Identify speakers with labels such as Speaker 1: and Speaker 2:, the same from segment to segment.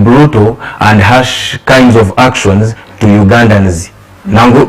Speaker 1: brutal and harsh kinds of actions to Ugandans nangu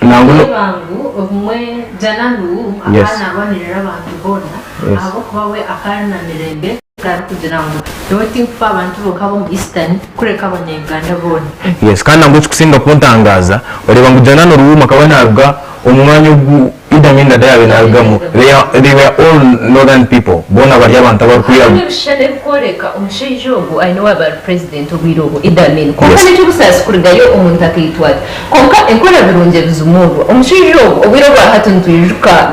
Speaker 1: nangu no.
Speaker 2: Reeba ngu obumwe Janan Luwum
Speaker 1: Yes.
Speaker 2: akaba naarwanirira abantu boona
Speaker 1: Yes.
Speaker 2: ahabw'okuba we akaba ari na mirembe kandi arikugira ngu nyowe tinkufa abantu bonka ab'omu Eastern kureka abanya-Uganda boona.
Speaker 1: Yes, kandi nangwa ekikusinga kuntangaaza oreeba ngu Janan Luwum akaba naruga omu mwanya ogu Idi Amin Dada yaabaire naarugamu, they are they were all northern people, boona bari abantu abarikwiragura.
Speaker 3: Hariho n'ebishushani ebikworeka omushaija ogu aine owaaba ari purezidenti obwire obwo, Idi Amin. Kwonka
Speaker 1: Yes.
Speaker 3: n'eky'obusaasi kurugayo omuntu akaitwa ati. Kwonka enkora birungi ebizumuurwa. Omushaija ogu obwire obwa hati nitwijuka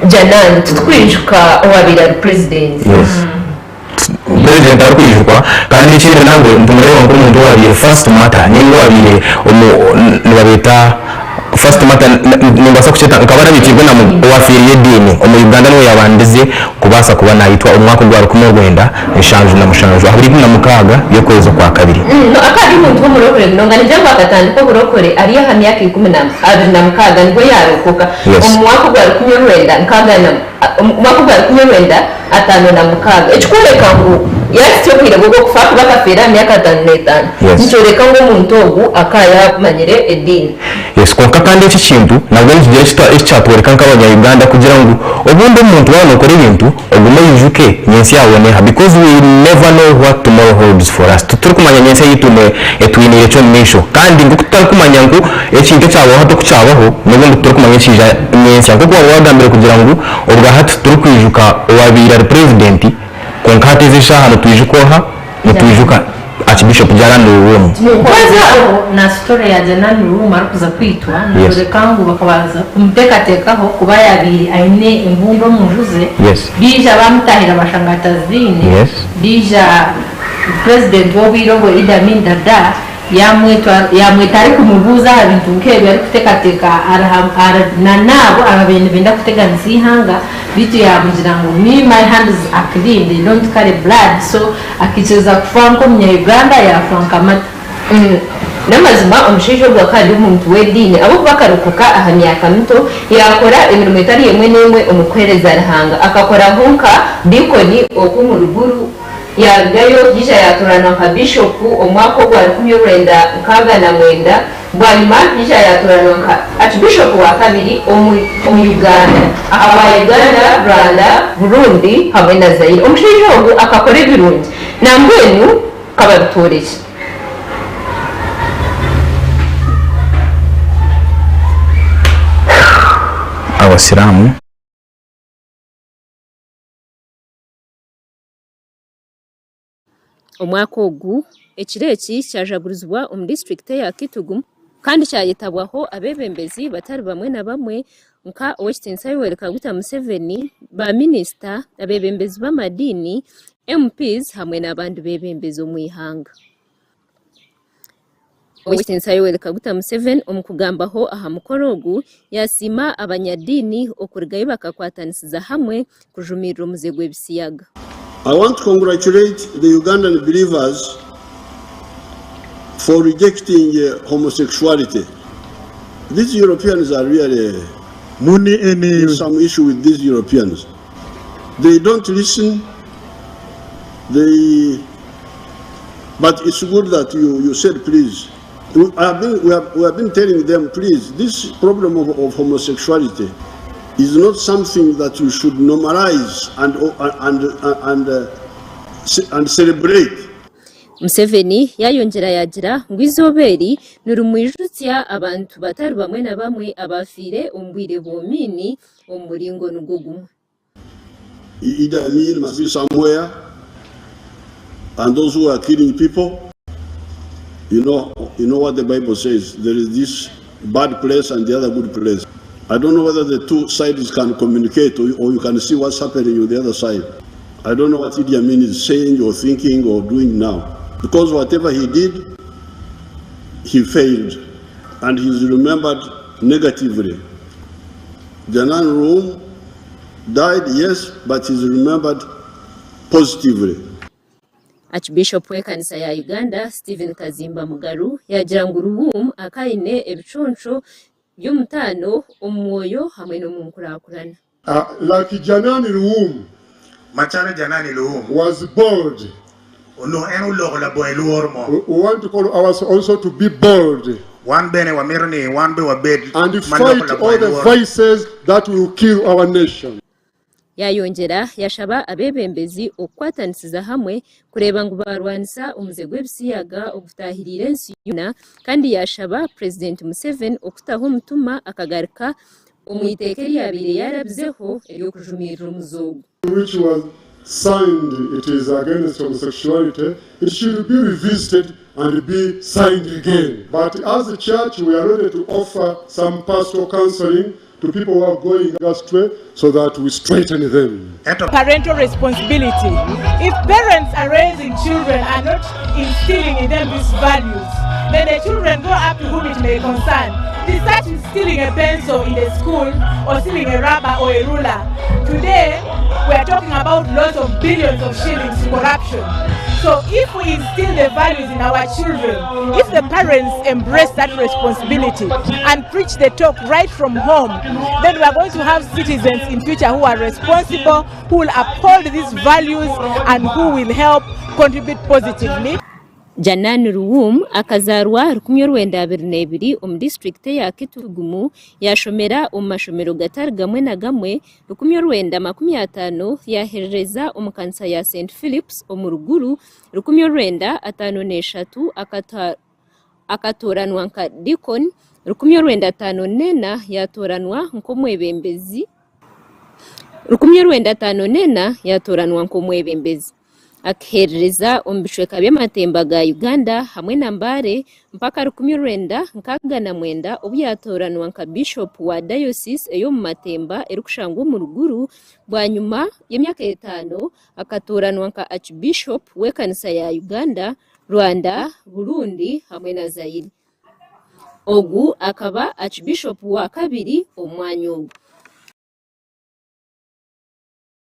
Speaker 3: Janan, titukwijuka owaabaire ari purezidenti.
Speaker 1: Yes. Purezidenti arikwijukwa kandi n'ekindi nabwe nitumureeba nk'omuntu owaabaire first martyr ninga owaabaire omu nibabeeta first martyr nimbaasa kukyeta nkaba arabiikirwe na owaafiireire ediini omu Uganda niwe yaabandize kubaasa kuba naitwa omu mwaka ogwa 1977 aha biro 16 by'okwezi okwakabiri.
Speaker 3: No akaba ari omuntu w'omurokore munonga nigira ngu akatandika oburokore ari aha myaka ikumi na abiri na mukaaga nibwo yaarokoka
Speaker 1: Yes.
Speaker 3: omu mwaka ogwa rukumi orwenda nkaaga na omu mwaka ogwa 1956, ekikworeka ngu yaahitsya obwire bwe bw'okufa ahakuba akafeera aha myaka 55,
Speaker 1: Yes.
Speaker 3: nikyoreka ngu omuntu ogu akaba yaamanyire ediini.
Speaker 1: Yes, kwonka kandi eki ekintu nabwo nikigira eki eki kyatworeka nk'abanya Uganda kugira ngu obundi omuntu waaba nookora ebintu ogume oijuke nyentsya yaawe neeha because we never know what tomorrow holds for us. Titurikumanya nyentsya yaitu etwiniire ki omu maisho kandi nk'oku tutarikumanya ngu ekintu ekyabaho hati oku kyabaho n'obundi titurikumanya ekiija nyentsya. Nk'oku waaba waagambire kugira ngu Obwa hati titurikwijuka owabaire ari purezidenti, kwonka hati ezi eshaaha nitwijuka oha? Nitwijuka Archbishop Jaland Luwum.
Speaker 2: Kwaza aho na story ya Janan Luwum arikuza kwitwa niyoreka ngu bakabanza kumutekatekaho kuba yabaire aine embundu omunju ze, baija bamutahira bashanga ataziine, baija president wobwire obwo Idi Amin Dada Yaamweta arikumubuuza aha bintu nk'ebyo arikuteekateeka na n'abo ababaire nibenda kuteganisa eihanga beitu yaamugira ngu me my hands are clean they don't carry blood so akaikiriza kufa nk'omunya-Uganda yaafa nka Mata.
Speaker 3: N'amazima omushaija ogu akaba ari omuntu w'ediini ahabw'okuba akarokoka aha myaka mito yaakora emirimo etari emwe n'emwe omu kuheereza Ruhanga. Akakoraho nka diikoni okwo omu ruguru. Yaarugayo yaija yaatoranwa nka Bishopu omu mwaka ogwa 1969, bwanyima yaija yaatoranwa nka Archbishop wa kabiri omu Uganda ahabwa Uganda, Rwanda, Burundi hamwe na Zaire. Omushaija ogu akakora ebirungi nambwenu kababitworekye.
Speaker 1: Abasiraamu.
Speaker 3: Omwaka ogu, ekiro eki kyajagurizibwa omu disiturikiti eya Kitugu kandi kyayetabwaho abeebembezi batari bamwe na bamwe nka Ow'ekitiinisa Yoweri Kaguta Museveni, ba minisita, abeebembezi b'amadiini, MPs hamwe n'abandi beebembezi omu ihanga. Ow'ekitiinisa Yoweri Kaguta Museveni omu kugambaho aha mukoro ogu yasiima abanyadiini okurugayo bakakwatanisiza hamwe kujumirira omuze gw'ebisiyaga.
Speaker 4: I want to congratulate the Ugandan believers for rejecting homosexuality. These Europeans are really
Speaker 5: Muni eni.
Speaker 4: There's some issue with these Europeans. They don't listen. They But it's good that you, you said please. We have been, we have, we have been telling them, please, this problem of, of homosexuality is not something that you should normalize and, and, and, uh, and celebrate.
Speaker 3: Museveni yaayongyera yaagira ngu eizooba eri nirimwijutsya abantu batari bamwe na bamwe abaafiire omu bwire bw'omiini omu muringo nigwo gumwe.
Speaker 4: Idi Amin must be somewhere and those who are killing people you know, you know what the Bible says there is this bad place and the other good place. I don't know whether the two sides can communicate or, or you can see what's happening on the other side. I don't know what Idi Amin is saying or thinking or doing now. Because whatever he did, he failed and he's remembered negatively. Janan Room died, yes, but he's remembered positively.
Speaker 3: Archbishop w'ekanisa ya Uganda, Stephen Kazimba Mugaru yaagira ngu Luwum akaba aine ebiconco by'omutaano omu mwoyo hamwe n'omu nkurakurana.
Speaker 5: Like Janani Luwum
Speaker 6: Macalo Janani Luwum
Speaker 5: was bold. Onongo en oloko labongo lworo mo.
Speaker 6: We want to call ourselves also to be bold.
Speaker 5: Wan bene wamito ni wan bene wabed
Speaker 6: And
Speaker 5: ma loko
Speaker 6: fight all
Speaker 5: labongo
Speaker 6: the
Speaker 5: lworo.
Speaker 6: vices that will kill our nation.
Speaker 3: Yayongyera yashaba abeebembezi okukwatanisiza hamwe kureeba ngu baarwanisa omuze gw'ebisiyaga ogutaahiriire ensi yoona kandi yaashaba Purezidenti Museveni okutaho omutima akagaruka omu iteeka eri yaabaire yaarabizeho ery'okujumirira omuze ogu.
Speaker 6: Which was signed it is against homosexuality, it should be revisited and be signed again. But as a church we are ready to offer some pastoral counseling to people who are going astray so that we straighten them.
Speaker 5: Ento
Speaker 7: Parental responsibility. If parents are raising children and not instilling in them these values, then the children go up to whom it may concern. They start with stealing a pencil in the school or stealing a rubber or a ruler. Today, we are talking about lots of billions of shillings to corruption. So if we instill the values in our children, if the parents embrace that responsibility and preach the talk right from home, then we are going to have citizens in future who are responsible, who will uphold these values and who will help contribute positively.
Speaker 3: Janan Luwum akazaarwa 1922 omu disiturikiti eya Kitugumu yaashomera omu mashomero gatari gamwe na gamwe, 1950 yaaheerereza omu kanisa ya St Philips omu Ruguru, 1953 akatooranwa nka Deacon, 1954 yaatooranwa nk'omwebembezi 1954 yaatooranwa nk'omwebembezi. Akaheerereza omu bicweka by'amatemba ga Uganda hamwe na Mbale mpaka 1969 obu yaatooranwa nka Bishop wa Diocese ey'omu Matemba erikushangwa omu Ruguru. Bwanyima y'emyaka etaano akatooranwa nka Archbishop w'ekanisa ya Uganda, Rwanda, Burundi hamwe na Zaire. Ogu akaba Archbishop wa kabiri omu mwanya ogu.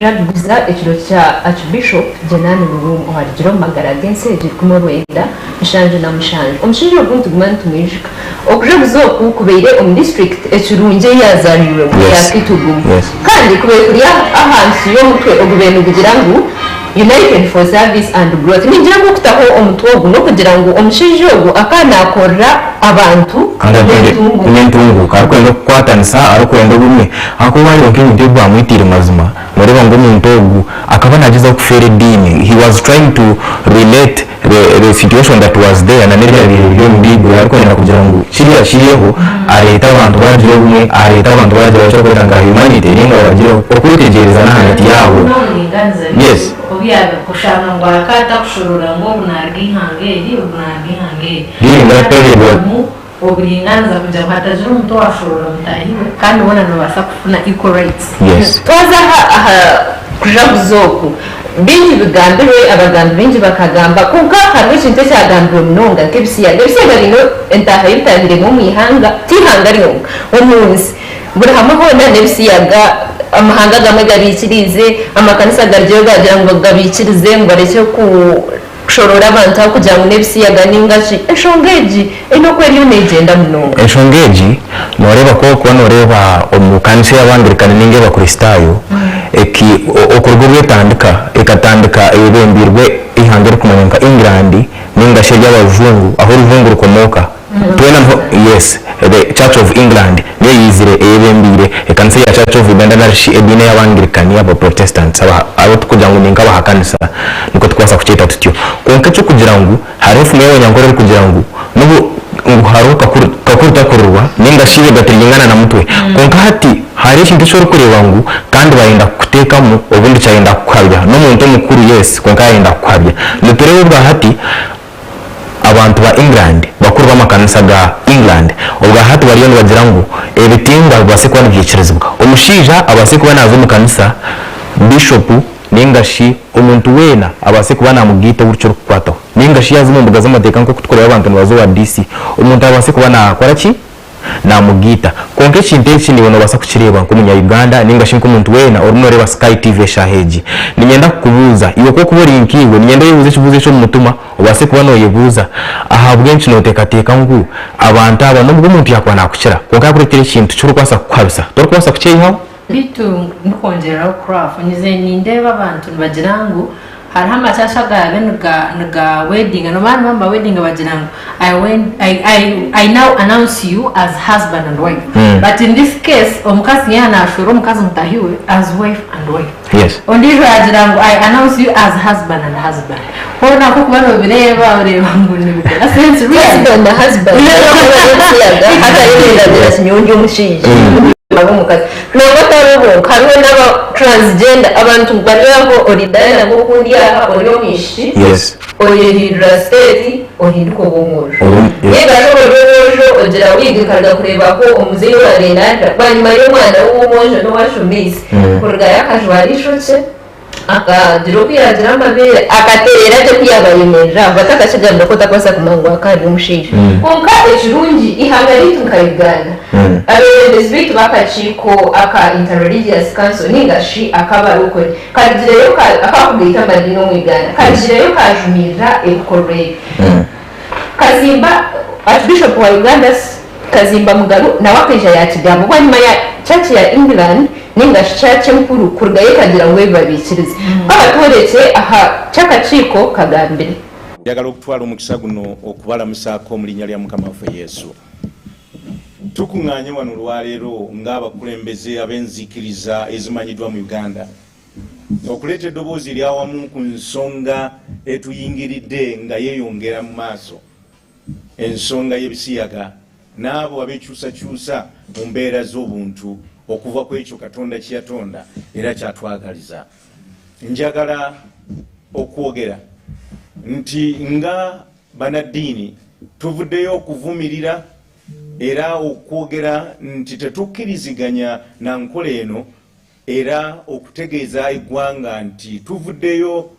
Speaker 3: Kujaguza ekiro kya Archbishop Janan Luwum owarugire omu magara g'ensi egi 1977. Omushaija ogu nituguma nitumwijuka. Okujaguza oku kubaire omu disiturikiti ekirungi ei yaazaariirwemu eya Kitugumu kandi kubaire kuri ahansi y'omutwe ogubaire nigugira ngu United for Service and Growth. Ningira ngu okutaho omutwe ogu n'okugira ngu omushaija ogu akaba naakorera abantu
Speaker 1: Kandi
Speaker 3: n'entunguuka.
Speaker 1: n'entunguuka arikwenda okukwatanisa arikwenda obumwe ahakuba wareeba nk'ebintu ebi bamwitiire mazima noreeba ngu omuntu ogu akaba nagyezaho kufeera ediini he was trying to relate the, the situation that was there na n'ebyabaire biri omu Baiburi arikwenda kugira ngu kiriya kiiheho areete abantu bagire obumwe areete abantu bagire eki barikweta nka humanity ninga bagire okwetegyerezana ahagati yaabo
Speaker 2: N'oburingaaniza
Speaker 1: yes.
Speaker 2: Obu yaabaire kushanga ngu akaba atakushoroora ngu ogu naaruga eihanga eri, ogu naaruga eihanga eri.
Speaker 1: Ringa
Speaker 2: Akaba oburingaaniza kugira ngu hatagira omuntu owaashoroora mutaahi we kandi boona nibabaasa kufuna equal rights.
Speaker 1: Yes.
Speaker 3: Twaza aha kujaguza oku, bingi bigambirwe, abagambi baingi bakagamba, kwonka hariho ekintu ekyagambirwe munonga nk'ebisiyaga. Ebisiyaga biine entaaha y'ebitaahiremu omu ihanga, ti ihanga ryonka, omu nsi. Buri hamwe hoona n'ebisiyaga, amahanga agamwe gabiikiriize, amakanisa garugyeyo gaagira ngu gabiikirize ngu barekye kushoroora abantu ahabw'okugira ngu n'ebisiyaga nainga ki. Enshonga egi eine oku eriyo neegyenda munonga.
Speaker 1: Enshonga egi nooreeba ku orikuba nooreeba omu kanisa ey'Abangirikani nainga ey'Abakristaayo, eki okuruga obu etandika, ekatandika eyebembeirwe eihanga eririkumanywa nka England nainga shi ery'abajungu ahu orujungu rukomooka. Twena niho yes the church of England niyo yaizire eyebembeire ekanisa eya church of Uganda nari shi ediini ey'Abangirikani aba Protestants aba abu turikugira ngu ninka abahakanisa nikwo turikubaasa kukyeta tutyo. Kwonka eky'okugira ngu hariho efumu y'Abanyankore erikugira ngu n'obu ngu hariho kakuru kakuru takurirwa ninga shi eibega tiryingana na mutwe. Kwonka hati hariho ekintu eki orikureeba ngu kandi bayenda kukuteekamu obundi kyayenda kukuhabya. N'omuntu omukuru yes kwonka yayenda kukuhabya. Nitureeba obwahati Abantu ba England, bakuru b'amakanisa ga England, obwa hati bariyo nibagira ngu ebitingwa bibaase kuba nibyikirizibwa. Omushaija abaase kuba naaza omu kanisa, bishopu nainga shi omuntu weena abaase kuba naamugaita obu kirikukwataho. Nainga shi yaaza omu mbuga z'amateeka nk'oku turikureeba abantu nibaza owa DC, omuntu abaase kuba naakora ki? Namugiita. Kwonka ekintu eki naiwe nobaasa kukireeba nk'omunya Uganda ninga shi nk'omuntu weena orimu noreeba Sky TV eshaaha egi. Niinyenda kukubuuza, iwe ku okuba ori nkaiwe, niinyenda oyebuuze ekibuuzo eki omu mutima, obaase kuba noyebuuza, ahabw'enki noteekateeka ngu abantu aba n'obwo omuntu yaakuba naakukira, kwonka yaakureetera ekintu ekirikubaasa kukuhabisa, torikubaasa kukyeyihaho?
Speaker 2: Beitu ndikwongyereraho Craft, nyize nindeeba abantu nibagira ngu. Hariho amakyaashi agarabe niga niga wedinga nomanya niba nibawedinga bagira ngu I wed I I I now announce you as husband and wife but in this case omukazi yaaba nashwera omukazi mutahi we as wife and wife
Speaker 1: Yes.
Speaker 2: ondiijo yagira ngu I announce you as husband and husband hoona nk'okuba nobireeba oreeba ngu nibikora sense really.
Speaker 3: Husband na husband nibakora hatariho ebiragiro ati nyowe ndi omushaija aba omukazi nangwa atari bonka hariho n'aba transgender abantu bari aho ori Diana nk'oku ndi aha ori omwishiki
Speaker 1: Yes.
Speaker 3: oyehindura state ohinduka oba omwojo
Speaker 1: Oba- yes.
Speaker 3: ninga shi oba ori omwojo ogira wig nkaruga kureeba ku omuzaire owaabaire naarira bwanyima y'omwana we w'omwojo n'owashomeise kurugayo akajwara eishokye Akagira oku yaagira amabeere akateera gye ku yaaba ayemerera aho batakakigambira ku otakubaasa kumanya ngu akaba ari omushaija. Kwonka ekirungi eihanga ryaitu nka Uganda, abeebembezi baitu b'akakiiko aka Inter-Religious Council nainga shi ak'abarokore karugireyo akakugaita amadiini omu Uganda karugireyo kaajumirira ebikorwa ebi. Kazimba, Archbishop wa Uganda Kazimba Mugalu nawe akaija yaakigamba bwanyima ya Church ya England nainga shi Church enkuru kurugayo ekagira ngu ebi babiikirize. Ka batworekye aha ki akakiiko kagambire.
Speaker 8: Njagala okutwala omukisa guno okubalamusaako mu linnya lya Mukama waffe Yesu. Tukung'aanye wano olwaleero ng'abakulembeze ab'enzikiriza ezimanyiddwa mu Uganda okuleeta eddoboozi eryawamu ku nsonga etuyingiridde nga yeeyongera mu maaso, ensonga y'ebisiyaga n'abo abekyusakyusa mu mbeera z'obuntu okuva ku ekyo Katonda kye yatonda era ky'atwagaliza. Njagala okwogera nti nga banaddiini tuvuddeyo okuvumirira era okwogera nti tetukkiriziganya na nkola eno era okutegeeza eggwanga nti tuvuddeyo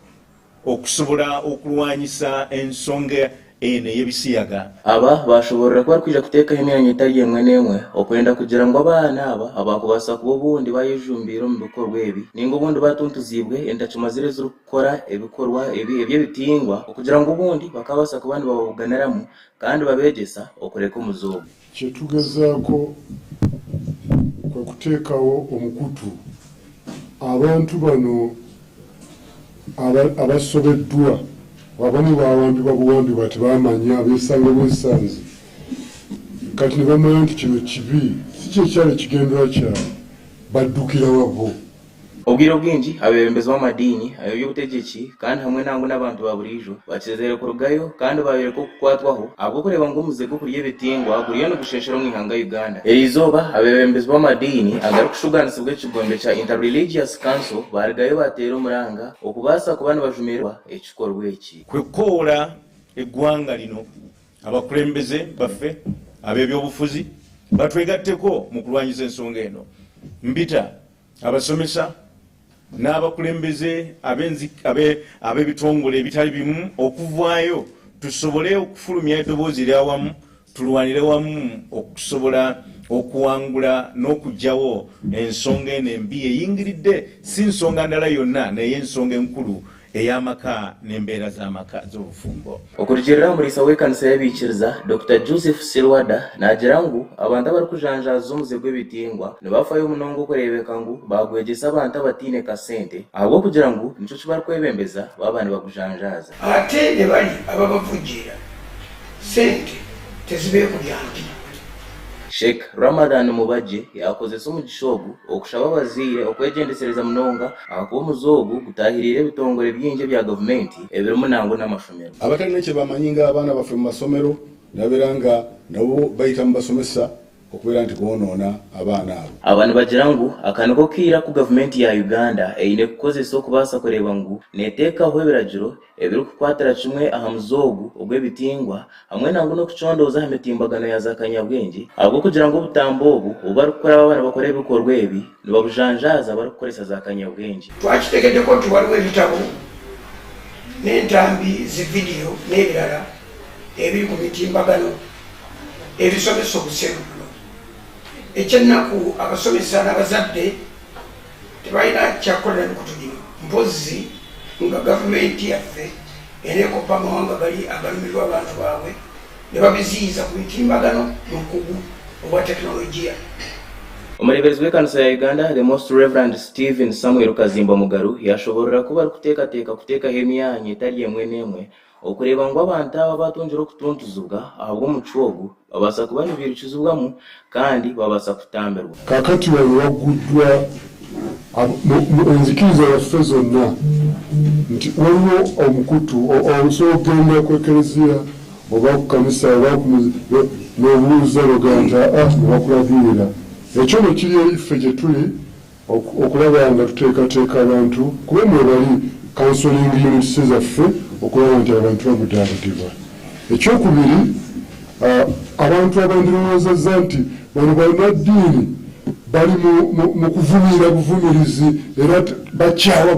Speaker 8: okusobola okulwanyisa ensonga eno ey'ebisiyaga.
Speaker 9: Aba baashoboorora ku barikwija kuteekaho emyanya etari emwe n'emwe okwenda kugira ngu abaana aba abaakubaasa kuba obundi baayejumbiire omu bikorwa ebi nainga obundi baatuntuziibwe entacuma ziri ezirikukora ebikorwa ebi eby'ebitingwa okugira ngu obundi bakaabaasa kuba nibababuganiramu kandi babeegyesa okureka omuze ogu.
Speaker 6: Kye tugezaako kwe kuteekawo omukutu abantu bano abasobeddwa, abamu baawambibwa buwambibwa tebamanya, beesanga bwesanzi kati ne bamanya nti kino kibi, si kye kyali ekigendererwa kyabwe, baddukira wa bo?
Speaker 9: Obwire obwingi, abeebembezi b'amadiini, ab'eby'obutegyeki, kandi hamwe nangwa n'abantu ba buriijo bakizire kurugayo kandi baayoreka okukwatwaho ahabw'okureeba ngu omuze gw'okurya ebitingwa guriyo nigushenshera omu ihanga Uganda. Eriizooba, abeebembezi b'amadiini agarikushuganisibwa ekigombe kya Inter-Religious Council baarugayo baateera omuranga okubaasa kuba nibajumirirwa ekikorwa eki.
Speaker 8: Kwe kukoola eggwanga lino abakulembeze baffe ab'ebyobufuzi batwegatteko mu kulwanyisa ensonga eno. Mpita Abasomesa n'abakulembeze ab'ebitongole ebitali bimu okuvaayo tusobole okufulumya eddoboozi eryawamu tulwanire wamu okusobola okuwangula n'okuggyawo ensonga eno embi eyingiridde si nsonga ndala yonna naye ensonga enkulu ey'amaka n'embeera z'amaka z'obufumbo.
Speaker 9: Okurugiirira aha muriisa w'ekanisa y'abaikiriza, Dokita Joseph Sserwadda naagira ngu abantu abarikujanjaaza omuze gw'ebitingwa nibafayo munonga okureebeka ngu baagwegyesa abantu abataine kasente ahabw'okugira ngu nikyo ki barikwebembeza baaba nibagujanjaaza.
Speaker 10: Ate ne bali ababavujjirira ssente tezibeekubya mpi.
Speaker 9: Sheikh Ramadhan Mubajje yaakozesa omugisha ogu okushaba abazaire okwegyendesereza munonga ahakuba omuze ogu gutaahiriire ebitongore bingi ebya gavumenti ebirimu nangwa n'amashomero.
Speaker 11: Abatalina kyebamanyi nga abaana baffe mu masomero nabeera nga nabo bayita mu basomesa okubeera nti bonoona abaana abo.
Speaker 9: Aba nibagira ngu aka niko kaire aku gavumenti ya Uganda eine kukozesa okubaasa kureeba ngu neteekaho ebiragiro ebirikukwatira kimwe aha muze ogu ogw'ebitingwa hamwe nangwa n'okucondooza aha mitimbagano ya zaakanyabwengye ahabw'okugira ngu obutambi obu obu barikukora baaba nibakora ebikorwa ebi nibabujanjaaza barikukoresa zaakanyabwengye.
Speaker 10: Twakitegeddeko nti waliwo ebitabo n'entambi zi vidiyo n'ebirala ebiri ku mitimbagano ebisomesa obuseegu buno. Eky'ennaku abasomesa n'abazadde tebalina kyakukolera mikutu gino mpozzi nga gavumenti yaffe eneekoppa amawanga gali agalumirirwa abantu baabwe ne babiziyiza ku mitimbagano mu bukugu obwa tekinologiya.
Speaker 9: Omureeberezi w'ekanisa ya Uganda, The Most Rev. Stephen Samuel Kazimba Mugaru yaashoboorora ku barikuteekateeka kuteekaho emyanya etari emwe n'emwe okureeba ngu abantu aba abaatungire okutuntuzibwa ahabw'omucwe ogu babaasa kuba nibairukizibwamu kandi babaasa kutambirwa.
Speaker 6: Kaakati wano wagguddwa mu enzikiriza yaffe zonna nti waliwo omukutu, osobola okugenda ku ekereziya oba ku kanisa oba ku n'obuuza nogamba nti aa ne bakulagirira. Ekyo no kiri eri ffe gye tuli okulaba nga tuteekateeka abantu kuba mwebali counseling units zaffe okulaba nti abantu babudaabudibwa. Ekyokubiri abantu abandirowoozezza nti bano bannaddiini bali mu kuvumirira buvumirizi era bakyawa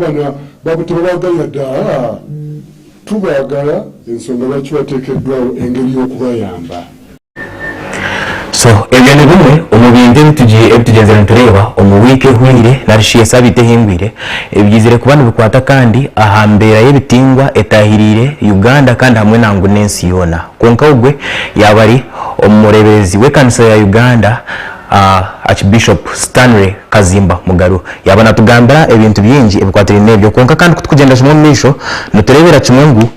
Speaker 6: bano tebabaagalira ddala, tubaagala ensonga lwaki wateekeddwawo engeri y'okubayamba.
Speaker 1: So ebyo ni bimwe omu bintu ebi tugyenzire nitureeba omu wiiki ehweire nari shi esabiiti ehingwire ebyizire kuba nibikwata kandi aha mbeera y'ebitingwa etahiriire Uganda kandi hamwe nangwa n'ensi yoona. Kwonka ogwe yaaba ari omureeberezi w'ekanisa ya Uganda Archbishop Stanley Kazimba Mugalu yaaba natugambira ebintu bingi ebikwatiraine n'ebyo kwonka kandi kutukugyenda kimwe omu maisho nitureebera kimwe ngu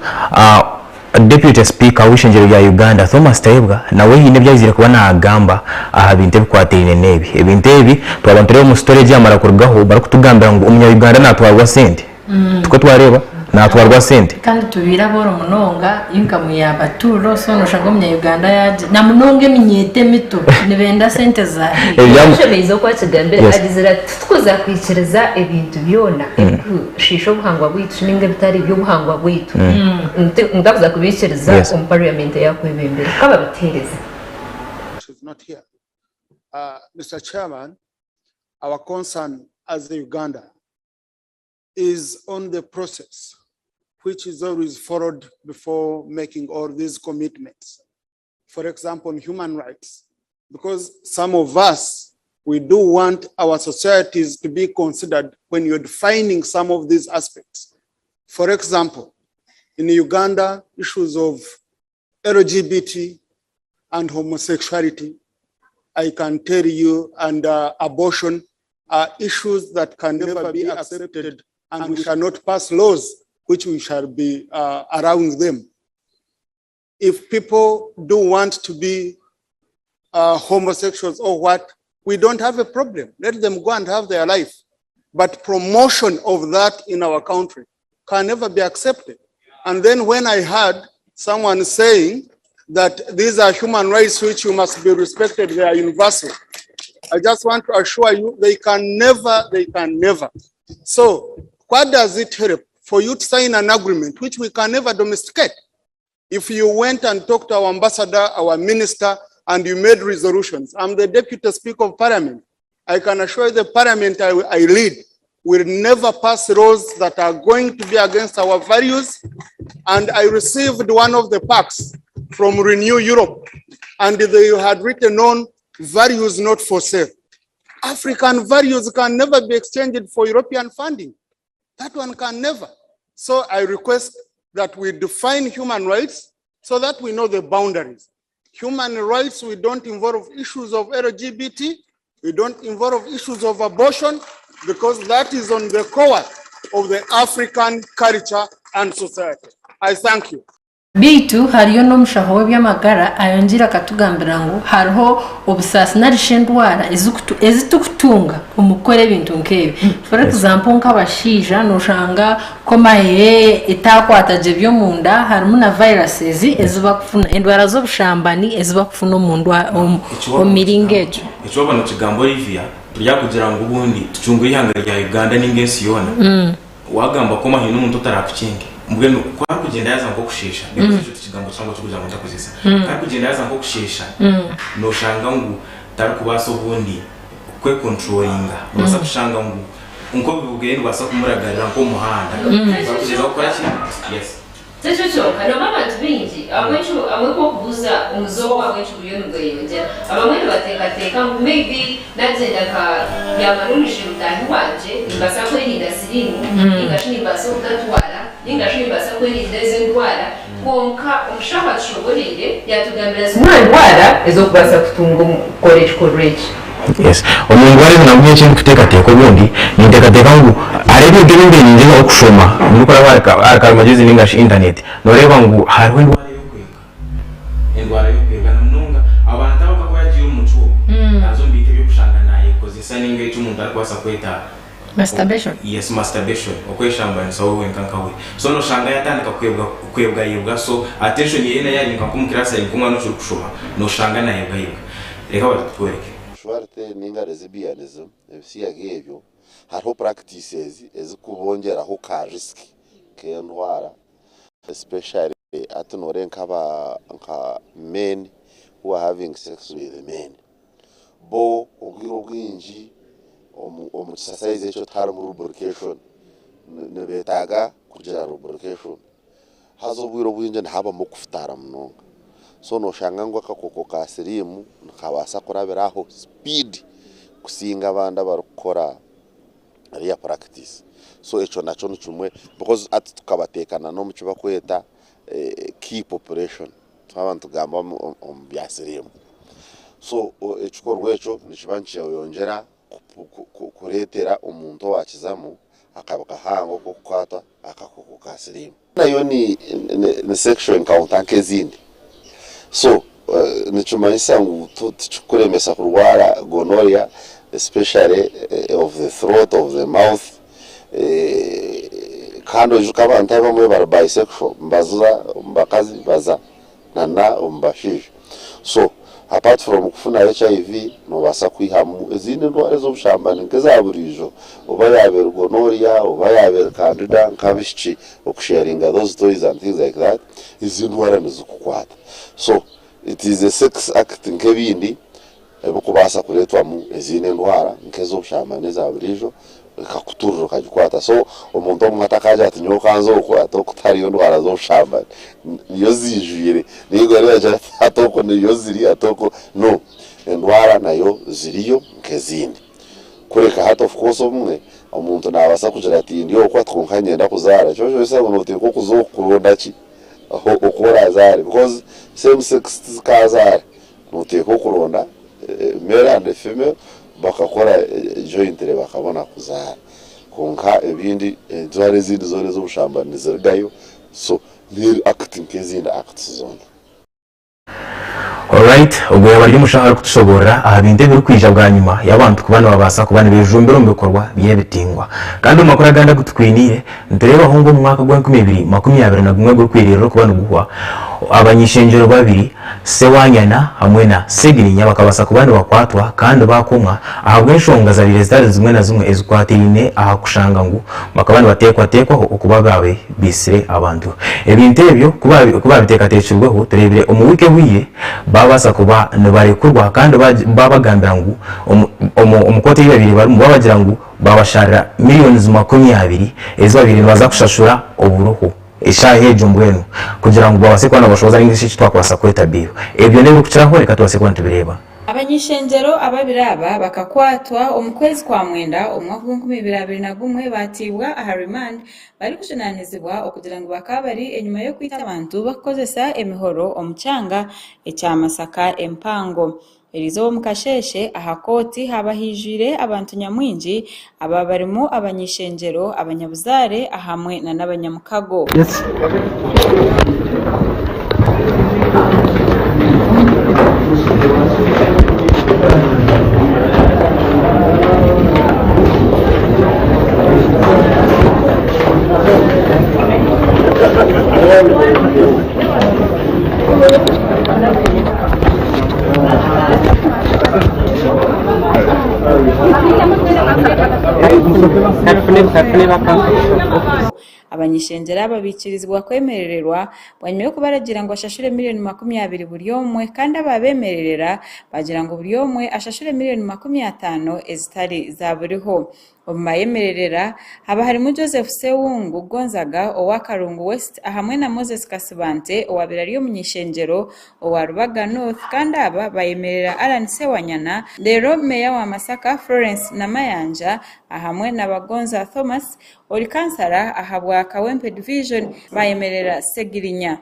Speaker 1: Deputy Speaker w'eishengyero rya Uganda Thomas Tayebwa nawe haine ebi aizire kuba nagamba aha bintu ebikwatiraine n'ebi. Ebintu ebi twaba nitureeba omu story egi yamara kurugaho barikutugambira ngu omunya Uganda natwarwa sente. Tikwo twareeba? Natwarwa sente.
Speaker 2: Kandi tubaire abooro munonga income yaaba too low so noshanga omunya Uganda yagira namunonga eminyeeto emito nibenda sente za haihi.
Speaker 3: Omushaija oku akigambire agizire ati, Titukuza kwikiriza ebintu byona ebirikushiisha obuhangwa bwaitu ninga ebitari by'obuhangwa bwaitu. Ntakuza kubiikiriza omu parliament ei akwebembera. Ka babiteereze.
Speaker 12: She's not here. Mister Chairman, our concern as a Uganda is on the process which is always followed before making all these commitments. For example, on human rights, because some of us, we do want our societies to be considered when you're defining some of these aspects. For example, in Uganda, issues of LGBT and homosexuality, I can tell you, and abortion are issues that can never be accepted, and we shall not pass laws which we shall be allowing them. If people do want to be homosexuals or what, we don't have a problem. Let them go and have their life. But promotion of that in our country can never be accepted. And then when I heard someone saying that these are human rights which you must be respected, they are universal. I just want to assure you, they can never, they can never. So what does it help for you to sign an agreement which we can never domesticate? If you went and talked to our ambassador, our minister, and you made resolutions, I'm the deputy speaker of parliament. I can assure you the parliament I lead will never pass laws that are going to be against our values. And I received one of the packs from Renew Europe, and they had written on values not for sale. African values can never be exchanged for European funding. That one can never. So I request that we define human rights so that we know the boundaries. Human rights, we don't involve issues of LGBT, we don't involve issues of abortion, because that is on the core of the African culture and society. I thank you.
Speaker 2: Beitu hariyo n'omushaho w'eby'amagara ayongiire akatugambira ngu hariho obusaasi nari shi endwara ezi turikutunga omu kukora ebintu nk'ebi. For example nk'abashaija noshanga komahe etaakwata gye eby'omunda harimu na viruses ezi barikufuna endwara z'obushambani ezi barikufuna omu miringo egyo.
Speaker 9: Eki waaba nokigamba Olivia, turyakugira ngu obundi tucungure eihanga rya Uganda ninga ensi yoona. Wagamba koma haine omuntu otarakukyenge mbwenu ku arikugyenda yaaza nk'okusheesha because ekyo tikigambo kihango ekirikugira ngu ntakozesa ku arikugyenda yaaza nk'okusheesha noshanga ngu tarikubaasa obundi kwecontrollinga nobaasa kushanga ngu nk'obubugere nibubaasa kumuragarira nk'omu muhanda barikugyezaho kukora ki yes.
Speaker 3: Tikyo kyonka, nabwo abantu baingi ahabw'enki abamwe ku orikubuuza omuze ogu ahabw'enki guriyo nigweyongyera, abamwe nibateekateeka ngu maybe nagyenda nkabyama n'omwishiki mutaahi wangye nimbaasa kwerinda siriimu ninga shi nimbaasa obutatwara ninga shi nimbaasa kwerinda ezi endwara kwonka omushaho atushoboreire yatugambira zimwe aha ndwara ez'okubaasa kutunga omu kukora ekikorwa eki.
Speaker 1: Yes. Omu ndwara ezi nabwo eki ndikuteekateeka obundi, ninteekateeka ngu hariho ebintu ebi mbaire ningyezaho kushoma ndikuraba ahari karimagyezi ninga shi intaneti, nooreeba ngu hariho endwara ey'okwebwa,
Speaker 9: Endwara y'okwebwa na munonga abantu aba kakuba yagiire omu mucwe ogwo naaza omu bintu eby'okushanga naayekozesa ninga eki omuntu arikubaasa kweta
Speaker 2: Masturbation.
Speaker 9: Yes masturbation okweshambanisa we wenka nka we so noshanga yatandika kwebwa kwebwayebwa so attention yeye nayo ari nka omu class ari nkomwana okiri kushoma noshanga nayebwayebwa reka batutworeke.
Speaker 13: Sexuality ninga lesbianism ebisiyaga ebyo hariho practices ezikubongyeraho ka risk k'endwara especially hati noreeba nk'aba nka men who are having sex with men bo obwire obwingi omu omu kisasayizi ekyo tiharimu lubrication nibetaaga kugira lubrication haza obwire obwingi nihabamu okufutaara munonga so noshanga ngu akakooko ka siriimu nikabaasa kurabira aho speed kusinga abandi abarikukora real practice so ekyo nakyo nikimwe because hati tukabateeka na n'omu kibakweta key population twaba nitugamba omu bya siriimu so ekikorwa ekyo nikiba nikyeyongyera kureetera omuntu owaakizamu akabi kahango k'okukwatwa akakooko ka siriimu. Nayo ni sexual encounter nk'ezindi so nikimanyisa ngu tikirikuremesa kurwara gonorrhea especially of the throat, of the mouth kandi oijuke abantu abamwe bari bisexual nibaza omu bakazi baza na omu bashaija so apart from kufuna HIV nobaasa kwihamu ezindi ndwara ez'obushambani nk'eza buriijo oba yaaba eri gonorrhea oba yaaba eri candida nk'abaishiki okusharinga those toys and things like that ezi ndwara nizikukwata so it is a sex act nk'ebindi ebirikubaasa kureetwamu ezindi endwara nk'ez'obushambani eza buriijo ekakuturira okagikwata. So omuntu omwe atakaagira ati nyowe ka nze okwo ati okwo tihariyo ndwara z'obushambani niyo ziijwire nainga oriya agire ati hati okwo niyo ziri hati okwo no endwara nayo ziriyo nk'ezindi. Kureka hati of course obumwe omuntu naabaasa kugira ati ndi okwo ati kwonka niinyenda kuzaara ekyo nikimanyisa ngu nooteekwa okuza okuronda ki oku oraazaare because same sex tizikaazaara. Noteekwa okuronda male and female bakakora jointly bakabona kuzaara kwonka ebindi endwara ezindi zoona ezobushambani nizirugayo so neri act nk'ezindi acts zoona.
Speaker 1: Alright, ogwo yaaba ari omushaho arikutushoboorora aha bintu ebirikwija bwanyima y'abantu kuba nibabaasa kuba nibejumbira omu bikorwa by'ebitingwa. Kandi omu makuru agandi agu tukwiniire, nitureebaho ngu omu mwaka gw'enkumi ibiri makumi abiri na gumwe ogurikwiririra okuba niguhwa, abany'ishengyero babiri, Ssewanyana hamwe na Ssegirinya bakabaasa kuba nibakwatwa kandi baakomwa ahabw'enshonga zabaire zitari zimwe na zimwe ezikwatiraine aha kushanga ngu bakaba nibateekwateekwaho okuba baabe baitsire abantu. Ebintu ebyo ku baabiteekateekirweho tureebire omu wiiki ehweire baabaasa kuba nibarekurwa kandi baabagambira ngu omu kooti ei babaire barimu baabagira ngu baabasharira millions 20 ezi babaire nibaza kushashura oburuho. Eshaaha egyo mbwenu, kugira ngu babaase kuba nibashohoza nainga shi eki twakubaasa kweta bail. Ebyo n'ebirikukiraho reka tubaase kuba nitubireeba.
Speaker 14: Abany'ishengyero ababiri aba bakakwatwa omu kwezi kwa mwenda omu mwaka gw'enkumi ibiri abiri na gumwe baatiibwa aha remand barikujunaanizibwa okugira ngu bakaba bari enyima y'okwita abantu bakukozesa emihoro omu kyanga ekya Masaka empango. Eriizooba omu kasheeshe, aha kooti haaba haijwire abantu nyamwingi aba barimu abany'eishengyero, abanyabuzaare ahamwe n'abanyamukago. Abany'ishengyero aba baikirizibwa kwemerererwa bwanyima y'okubaragiira ngu bashashure miriyoni 20 buri omwe kandi abaabemererera baagira ngu buri omwe ashashure miriyoni 50 ezitari za buriho. Omu bayemererera haba harimu Joseph Ssewungu Gonzaga owa Kalungu West ahamwe na Moses Kasibante owabaire ari omuny'eishengyero owa Rubaga North kandi aba bayemerera Allan Ssewanyana reero Meeya wa Masaka Florence Namayanja ahamwe na Bagonza Thomas ori kansara ahabwa Kawempe Division bayemerera Ssegirinya.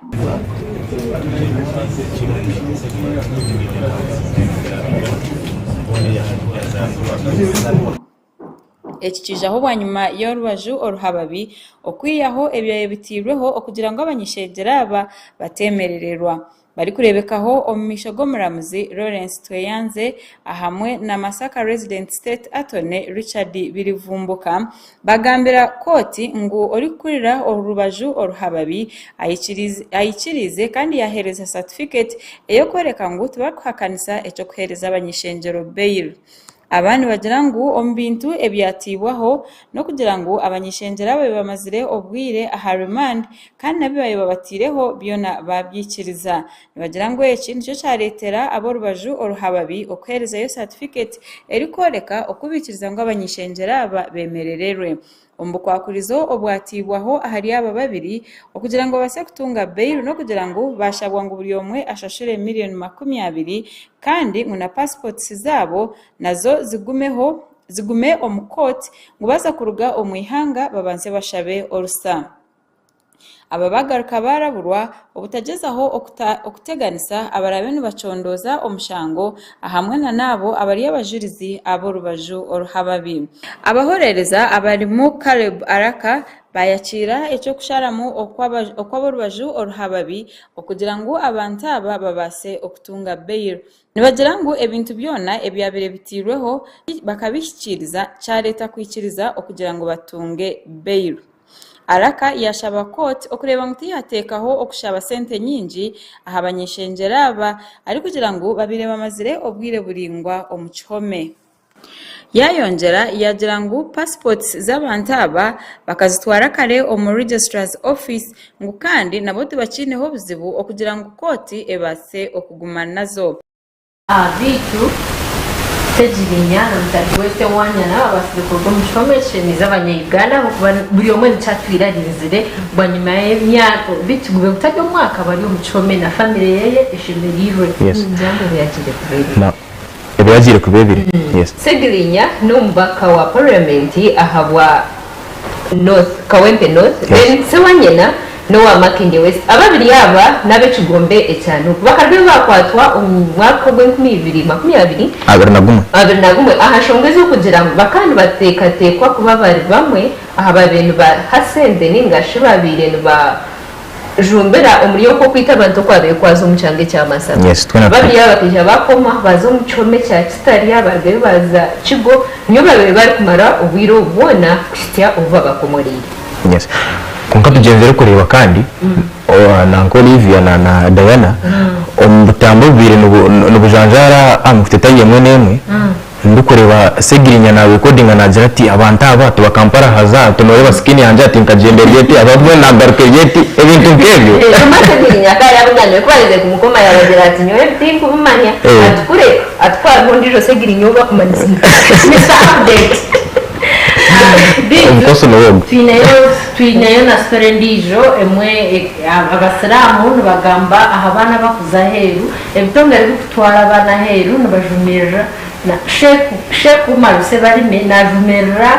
Speaker 14: Eki kiijaho bwanyima y'orubaju oruhababi okwihaho ebyabaire biteirweho okugira ngu abany'ishengyero aba bateemerererwa. Barikureebekaho omu maisho g'omuramuzi Lawrence Tweyanze ahamwe na Masaka Resident State Attorney Richard Birivumbuka bagambira kooti ngu orikukurira orubaju oruhababi aikiriize kandi yaheereza satifiketi ey'okworeka ngu tibarikuhakanisa eky'okuheereza abany'ishengyero bail. Aba nibagira ngu omu bintu ebyatiibwaho n'okugira ngu abany'ishengyero aba bamazire obwire aha remand kandi n'abi baabaire babataireho byona baabyikiriza. Nibagira ngu eki nikyo kyareetera ab'orubaju oruhababi okuheerezayo satifiketi erikworeka oku baikiriza ngu abany'ishengyero aba beemerererwe. Omu bukwakurizo obwatiibwaho ahari aba babiri okugira ngu babaase kutunga bail n'okugira ngu baashabwa ngu buri omwe ashashure miriyoni 20 kandi ngu na passports zaabo nazo zigumeho zigume omu kooti ngu baaza kuruga omu ihanga babanze bashabe orusa. Aba bagaruka baaraburwa obutagyezaho okuteganisa abaraabe nibacondooza omushango ahamwe na n'abo abari abajurizi ab'orubaju oruhababi. Abahoreereza abarimu Caleb Araka baayakiira eky'okusharamu okw'aborubaju oruhababi okugira ngu abantu aba babaase okutunga bail. Nibagira ngu ebintu byona ebyabaire biteirweho bakabihikiiriza kyareeta kwikiriza okugira ngu batunge bail. Araka yaashaba kooti okureeba ngu tiyateekaho okushaba sente nyingi aha bany'ishengyero aba arikugira ngu babaire bamazire obwire buraingwa omu kihome. Yaayongyera yaagira ngu passports z'abantu aba bakazitwara kare omu Registrar's Office ngu kandi nabo tibakiineho buzibu okugira ngu kooti ebaase okuguma nazo.
Speaker 3: Beitu Ssegirinya na mutaahi we Ssewanyana babaasize kuruga omu kihome kishemiize abanya-Uganda ahabw'okuba buri omwe nikyo atwire arinzire bwanyima y'emyaka beitu gube gutari omwaka bari omu kihome na famire ye eshemereirwe.
Speaker 1: Yes.
Speaker 3: Ningira ngu ebyagiire kuba ebiri.
Speaker 1: Na ebyagiire kuba ebiri. Yes.
Speaker 3: Ssegirinya n'omubaka wa Paramenti ahabwa North, Kawempe North, then Ssewanyana n'owa Makindye West. Ababiri aba n'ab'ekigombe ekya Nup. Bakarugyo baakwatwa omu mwaka ogw'enkumi ibiri makumi abiri
Speaker 1: 21.
Speaker 3: 21 aha nshonga ez'okugira ngu bakaba nibateekateekwa kuba bari bamwe aha baabaire nibaha sente nainga shi baabaire nibajumbira omuri okwo okwita abantu okwabaire kwaza omu kyanga ekya Masaka.
Speaker 1: Yes, twena
Speaker 3: Ababiri aba bakaija bakomwa baaza omu kihome kya Kitalya baarugayo baaza Kigo niyo baabaire barikumara obwire obu bwona kuhitsya obu babakomoreire.
Speaker 1: Yes. Kwonka tugyenzire kureeba kandi nanka Olivia na na Diana omu butambi obubaire nibujanjaara aha mikutu etari emwe n'emwe ndikureeba Ssegirinya na recordinga naagira ati abantu aba tibakampara haza ati nooreeba skin yangye ati nkagyenda eri eti abamwe nagaruka eri eti ebintu nk'ebyo.
Speaker 3: Buzima Ssegirinya akaba yaabugambire ku baaherize kumukoma yaabagira ati nyowe ebi tinkubimanya ati kureka ati ku hariho ondiijo Ssegirinya ou bakumanyisa. Mister Update.
Speaker 1: Omukosi niwe ogwo.
Speaker 2: Twineyo twineyo na story endiijo emwe abasiraamu nibagamba aha baana abakuza aheeru, ebitongore ebikutwara abaana aheeru nibajumirira na Sheikh Sheikh Umar Sebalime najumirira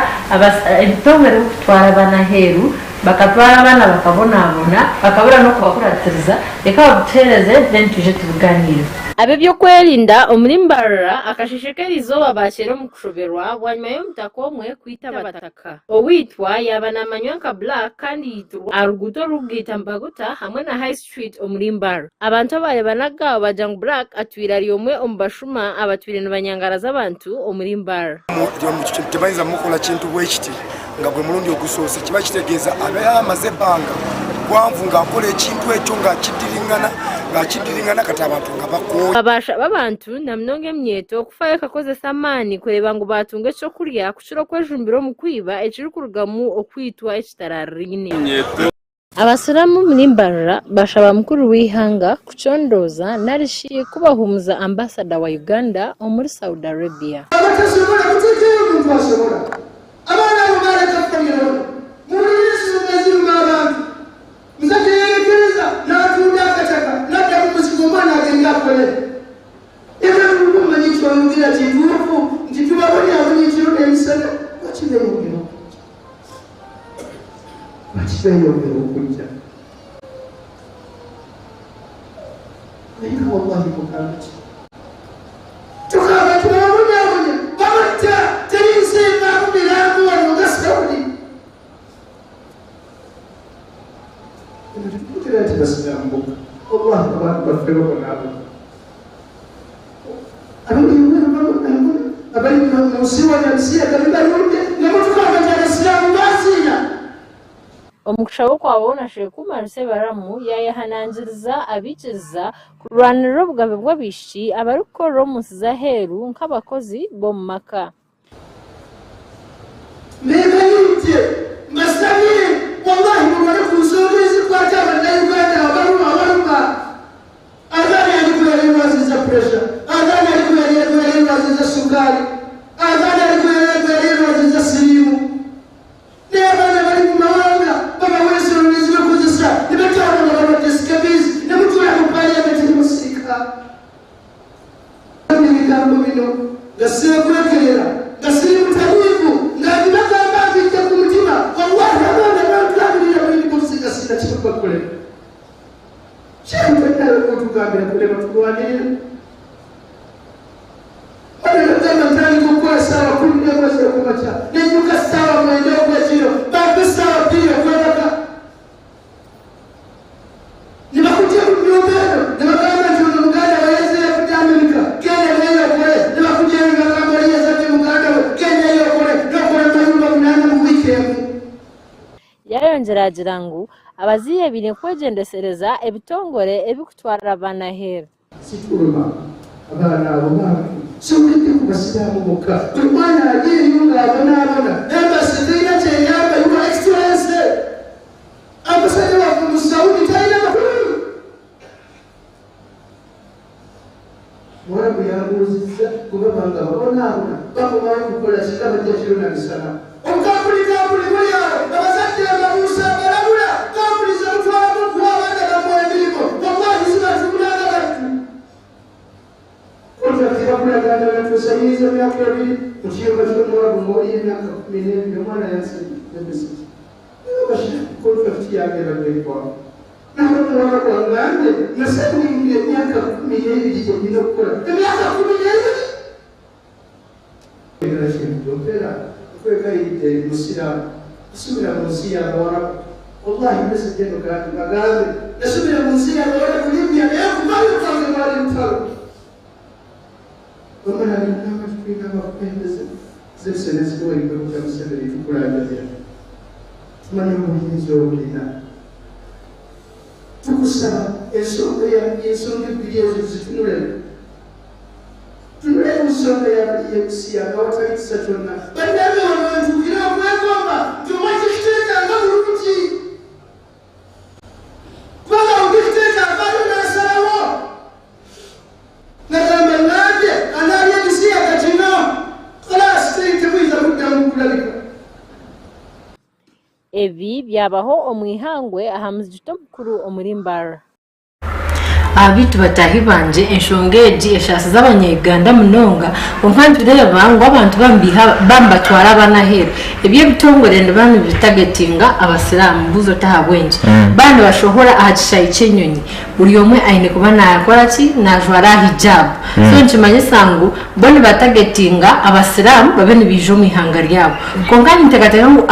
Speaker 2: ebitongore ebikutwara abaana aheeru bakatwara abaana bakabonabona bakabura n'okubakuratiriza reka babituheereze then twije tubiganiireho.
Speaker 15: Ab'eby'okwerinda omuri Mbarara akasheeshe k'erizooba baakyera omu kushoberwa bwanyima y'omutaka omwe kwita abataka. Owaitwa yaaba naamanywa nka Black kandi yaitirwa aha ruguuto orurikugaita Mbaguta hamwe na High Street omuri Mbarara. Abantu abaarebanaga aho baagira ngu Black atwire ari omwe omu bashuma abatwire nibanyangaraza abantu omuri Mbarara.
Speaker 16: Tebayinza mukola kintu bwekiti nga gwe mulundi ogusoose. Kiba kitegeeza abeera amaze ebbanga ggwanvu ng'akola ekintu ekyo ng'akiddiringana ng'akiddiringana kati abantu nga bakooye.
Speaker 15: Baashaba abantu na munonga eminyeeto kufayo ekakozesa amaani kureeba ngu baatunga eky'okurya kukira okwejumbira omu kwiba ekirikurugamu okwitwa ekitarariraine. Abasiramu omuri Mbarara bashaba mukuru w'eihanga kucondooza nari shi kubahuumuza ambasada wa Uganda omuri Saudi Arabia.
Speaker 17: Abatasobora kuteekayo omuntu asobora. Abaana abo baaleka famire bona. Muwulire ensonga eziruma abantu. Mzee teyerekereza n'atunda akataka n'adda mu muzigo omwana agende akole. Leka tubuke omanyi ky'oyogera kituufu nti tubabonyabonya ekiro n'emisana lwaki beeyongera okujja? Lwaki beeyongera okujja? Naye nga wallahi mugamba ki? Tukaaba tubabonyabonya. Abali ebweru babonabona, abali mu nsi wano ebisiyaga bibaludde nga mutugamba nti abasiraamu baziina.
Speaker 15: Omu kushaba okwa boona Sheikh Umar Ssebaramu yaayehanangiriza abaikiriza kurwanirira obugabe bw'abaishiki abarikukorera omu nsi z'aheeru nk'abakozi b'omu maka.
Speaker 17: Mbeegayiridde, mbasabye, wallahi mulwane ku nsonga ezikwata Bannayuganda abaluma abaluma. Agaanye ali ku yali erwaziza pressure, agaanye ali ku yali yali erwaziza sukaali, agaanye ali ku yali yali erwaziza siriimu. Naye abaana bali mu mawanga babawa ensolo nezibakozesa ne batwala nga balwadde scabies ne mutuula mu parliament ne musirika. Ebigambo bino nga seekwekerera nga siri mutamiivu nga mbibagamba mbijja ku mutima wallahi abaana bantwalirira mu inbox nga sirina kyebakolera. Sheikh tolinayo kwotugambira kulema tulwanirira. Bano nagamba ntandika okukola ssaawa 11 ez'okumakya nennyuka ssaawa 9 ogw'ekiro bampe ssaawa 2 okwebaka. Ne bakujja mu nnyumba eno ne bagamba nti ono muganda we yazze yavudde Amerika genda naye okole ne bakugyayo ne bagamba oli yazadde muganda we gendayo okole n'okola amayumba munaana mu wiiki emu.
Speaker 15: Yayongyera agira ngu abazaire baine kwegyendesereza ebitongore ebirikutwara abaana aheeru.
Speaker 17: Situluma abaana abo bambi. Siyogedde ku basiraamu bokka. Buli mwana ali eyo ng'abonaabona, embassy terina ky'eyamba, Your Excellency. Ambassador waffe mu Saudi talina makulu. Muwarabu yambuuzizza kuba banga babonaabona bakomawo kukola ki nga bajja kiro na misana. Obukampuni kampuni buli awo abazadde ababuusa abalabula kampuni zemutwalamu okuwa abaana bammwe emirimu wallahi zibatunda nga battu. Contract bakulagaana natuusa yinza myaka ebiri mu kiyumba ky'omuwarabu ng'oli emyaka 12 omwana yansindikidde message. Nagamba Sheikh contract yange ebadde eggwawo. Naye omuwarabu angambye nasayiningira emyaka 12 gye nnina okukola emyaka 12. Mpeera nkwegayiridde ndi musiraamu nasomera mu nsi y'abawarabu wallahi message eno kandi bagambe nasomera mu nsi y'abawarabu Libya naye okuvayo kwange lwali lutalo. Wamala nagamba nti tulina abakulembeze His Excellency Yoweri Kaguta Museveni tukulaajanira tumanyi obuyinza obulina tukusaba ensonga ensonga ebbiri ezo zitunulemu Tunule ku nsonga y'abali y'ebisiyaga awatali kisa kyonna. Bannange wano wentuukira okwegomba nti obwa dictator nga bulungi kubanga awo dictator avaayo n'asalawo nagamba ngambye anaalya ebisiyaga kino kalaasi temuyinza kuddamu kulabika.
Speaker 15: Ebi byabaho omu ihangwe aha muzigiti omukuru omuri Mbarara.
Speaker 2: Beitu bataahi bangye enshonga egi eshaasize abanya-Uganda munonga kwonka nitureeba ngu abantu baba nibatwara abaana aheeru. Ebi ebitongore nibiba nibitagetinga abasiraamu mbuuza ota ahabw'enki? Baaba nibashohora aha kishaayi ky'enyonyi buri omwe aine kuba naakora ki? Naajwara hijab. So nikimanyisa ngu bo nibatagetinga abasiraamu babe nibaija omu ihanga ryabo. Kwonka ninteekateeka ngu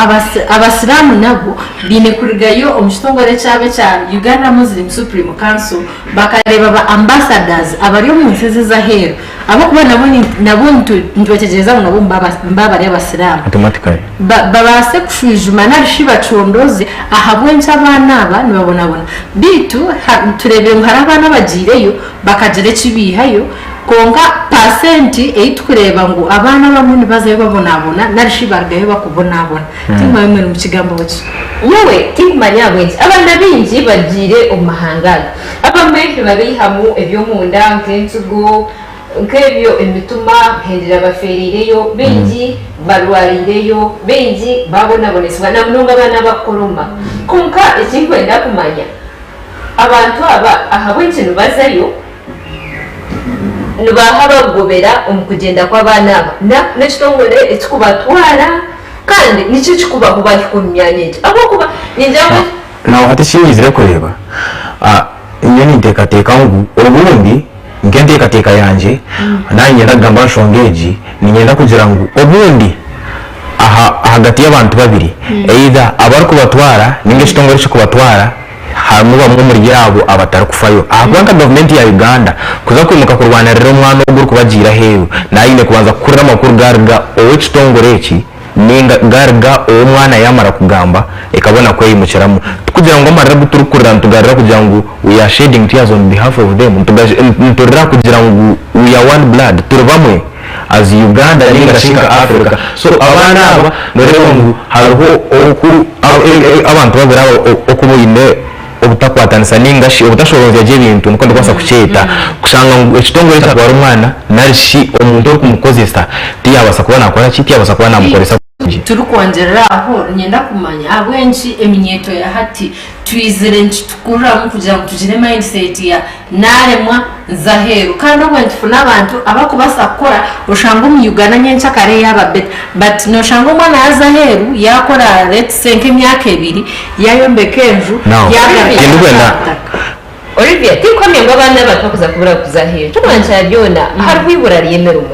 Speaker 2: abasiraamu nabo Baine kurugayo omu kitongore ekyabo ekya Uganda Muslim Supreme Council bakareeba ba ambassadors abari omu nsi ezi ez'aheeru ahabw'okuba nabo nabo nitubategyereza ngu nabo nibaba bari abasiraamu
Speaker 1: Automatically.
Speaker 2: Babaase kushwijuma nari shi bacondooze ahabw'enki abaana aba nibabonabona. Beitu tureebire ngu hariho abaana abagiireyo bakagira eki baihayo kwonka paasenti ei turikureeba ngu abaana abamwe nibazayo babonabona nari shi barugayo bakubonabona. Timwayo mwena omu kigambo ki?
Speaker 3: Nyowe tinkumanya ahabw'enki abaana baingi bagiire omu mahanga aga. Abamwe nibabaihamu eby'omunda nk'entsigo, nk'ebyo emitima hendera bafeereireyo, baingi barwariireyo, baingi baabonabonesibwa na munonga abaana abakukora omu maka. Kwonka eki ndikwenda kumanya, abantu aba ahabw'enki nibazayo? Nibaaha abakugobera omu kugyenda kw'abaana aba? N'ekitongore ekirikubatwara? Kandi niki ekirikubaho baahika omu myanya egyo? Ahabw'okuba ningira ngu.
Speaker 1: Nawe hati eki nyizire kureeba, nyowe ninteekateeka ngu obundi nk'enteekateeka yangye, naanye niinyenda kugamba aha nshonga egi, niinyenda kugira ngu obundi aha ahagati y'abantu babiri, either abarikubatwara nainga ekitongore ekirikubatwara, harimu bamwe omuri abo abatarikufayo ahakuba nka gavumenti ya Uganda kuza kwimuka kurwanirira omwana ogu orikuba agiire aheeru naaba aine kubanza kuhurira amakuru gaaruga ow'ekitongore eki ninga gaaruga ow'omwana yaamara kugamba ekabona kweyimukiramu. Tikugira ngu amarira agu turikurira nitugarira kugira ngu we are shedding tears on behalf of them, niturira kugira ngu we are one blood, turi bamwe as Uganda ninga shi nka Africa. So abaana aba noreeba ngu hariho oku abantu babiri aba oku baine obutakwatanisa ninga shi obutashoboororwa gye ebintu nikwo ndikubaasa kukyeta, kushanga ngu ekitongore kyatwara omwana nari shi omuntu orikumukozesa tiyabaasa kuba nakora ki, tiyabaasa kuba namukoresa kurungi.
Speaker 2: Turikwongyerera aho, niinyenda kumanya ahabw'enki eminyeeto ya hati twizire nikitukuriramu kugira ngu tugire mindset ya naaremwa nze aheeru kandi obwo nitufuna abantu abarikubaasa kukora oshanga omu Uganda nyenkyakare yaaba better but noshanga omwana yaaza aheeru yaakora let's say nk'emyaka ebiri yaayombeka enju
Speaker 1: Now,
Speaker 2: yaagaruka
Speaker 1: tindikwenda
Speaker 2: aha itaka.
Speaker 3: Olivia, Tinkuhamya ngu abaana abato bakuza kubura kuza aheeru. Eky'okubanza kya byona, hariho eibura ry'emirimo.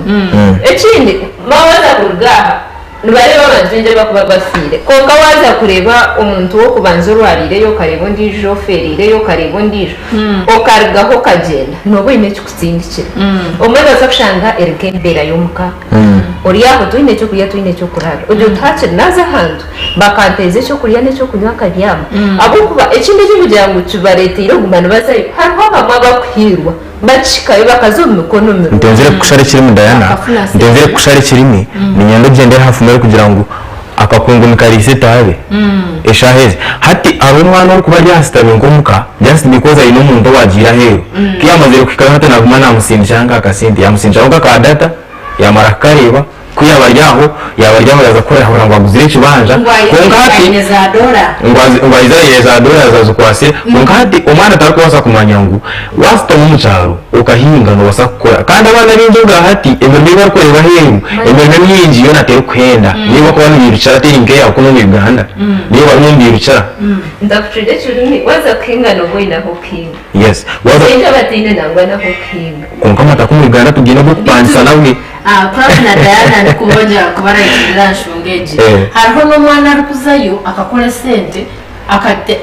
Speaker 3: Ekindi, waaza kuruga aha, nibareeba abantu baingi abarikuba bafiire. Kwonka waaza kureeba omuntu w'okubanza orwariireyo, okareeba ondiijo ofeereireyo, okareeba ondiijo, okarugaho okagyenda, nooba oine ekikutsindikire. Obumwe noobaasa kushanga eri nk'embeera y'omuka, ori aho toine ky'okurya toine ky'okuraara, ogira oti haakiri naaza ahantu bakampeereza ekyokurya n'ekyokunywa nkabyama. Ahabw'okuba ekindi ekirikugira ngu kibareeteire kuguma nibazayo, hariho abamwe abarikuhiirwa bakihikayo bakaza omu mikono mirungi.
Speaker 1: Ntenzire kukushara ekirimi Diana,
Speaker 2: Bakafuna
Speaker 1: ntenzire
Speaker 2: sente.
Speaker 1: kukushara ekirimi, niinyenda ogyende hafu mbwenu kugira ngu akakungu nikariisa etaabe eshaaha ezi. Hati hariho omwana orikuba ari aha sitami nk'omuka just because aine omuntu owaagiire aheeru, ku yaamazire kuhikayo hati naaguma naamusindikira nk'akasente, yaamusindikiraho nk'aka data, yaamara kukareeba, Ku yaaba ari aho, yaaba ari aho yaaza kurahura ngu aguzire ekibanja,
Speaker 2: Ngu
Speaker 1: kwonka hati
Speaker 2: aine za doora.
Speaker 1: ngu azi- ngu aizire aine za doora azikwasire, kwonka hati omwana tarikubaasa kumanya ngu waasitama omu kyaro okahinga noobaasa kukora. Kandi abaana baingi obwa hati emirimo ei barikureeba aheeru, emirimo emingi yoona terikuhenda, niyo barikuba nibairukira teri nk'eya kunu omu Uganda, niyo barimu nibairukira.
Speaker 3: Ntakucwire ekirimi, waaza kuhinga nooba oine ah'okuhinga.
Speaker 1: Yes, waaza.
Speaker 3: Baingi abataine nangwa n'ah'okuhinga.
Speaker 1: Kwonka amataka omu Uganda tugaine ag'okupangisa nabwe.
Speaker 2: Prof na Diana ndikubongyera kubarahikirira aha nshonga egi. Hariho n'omwana arikuzayo akakora esente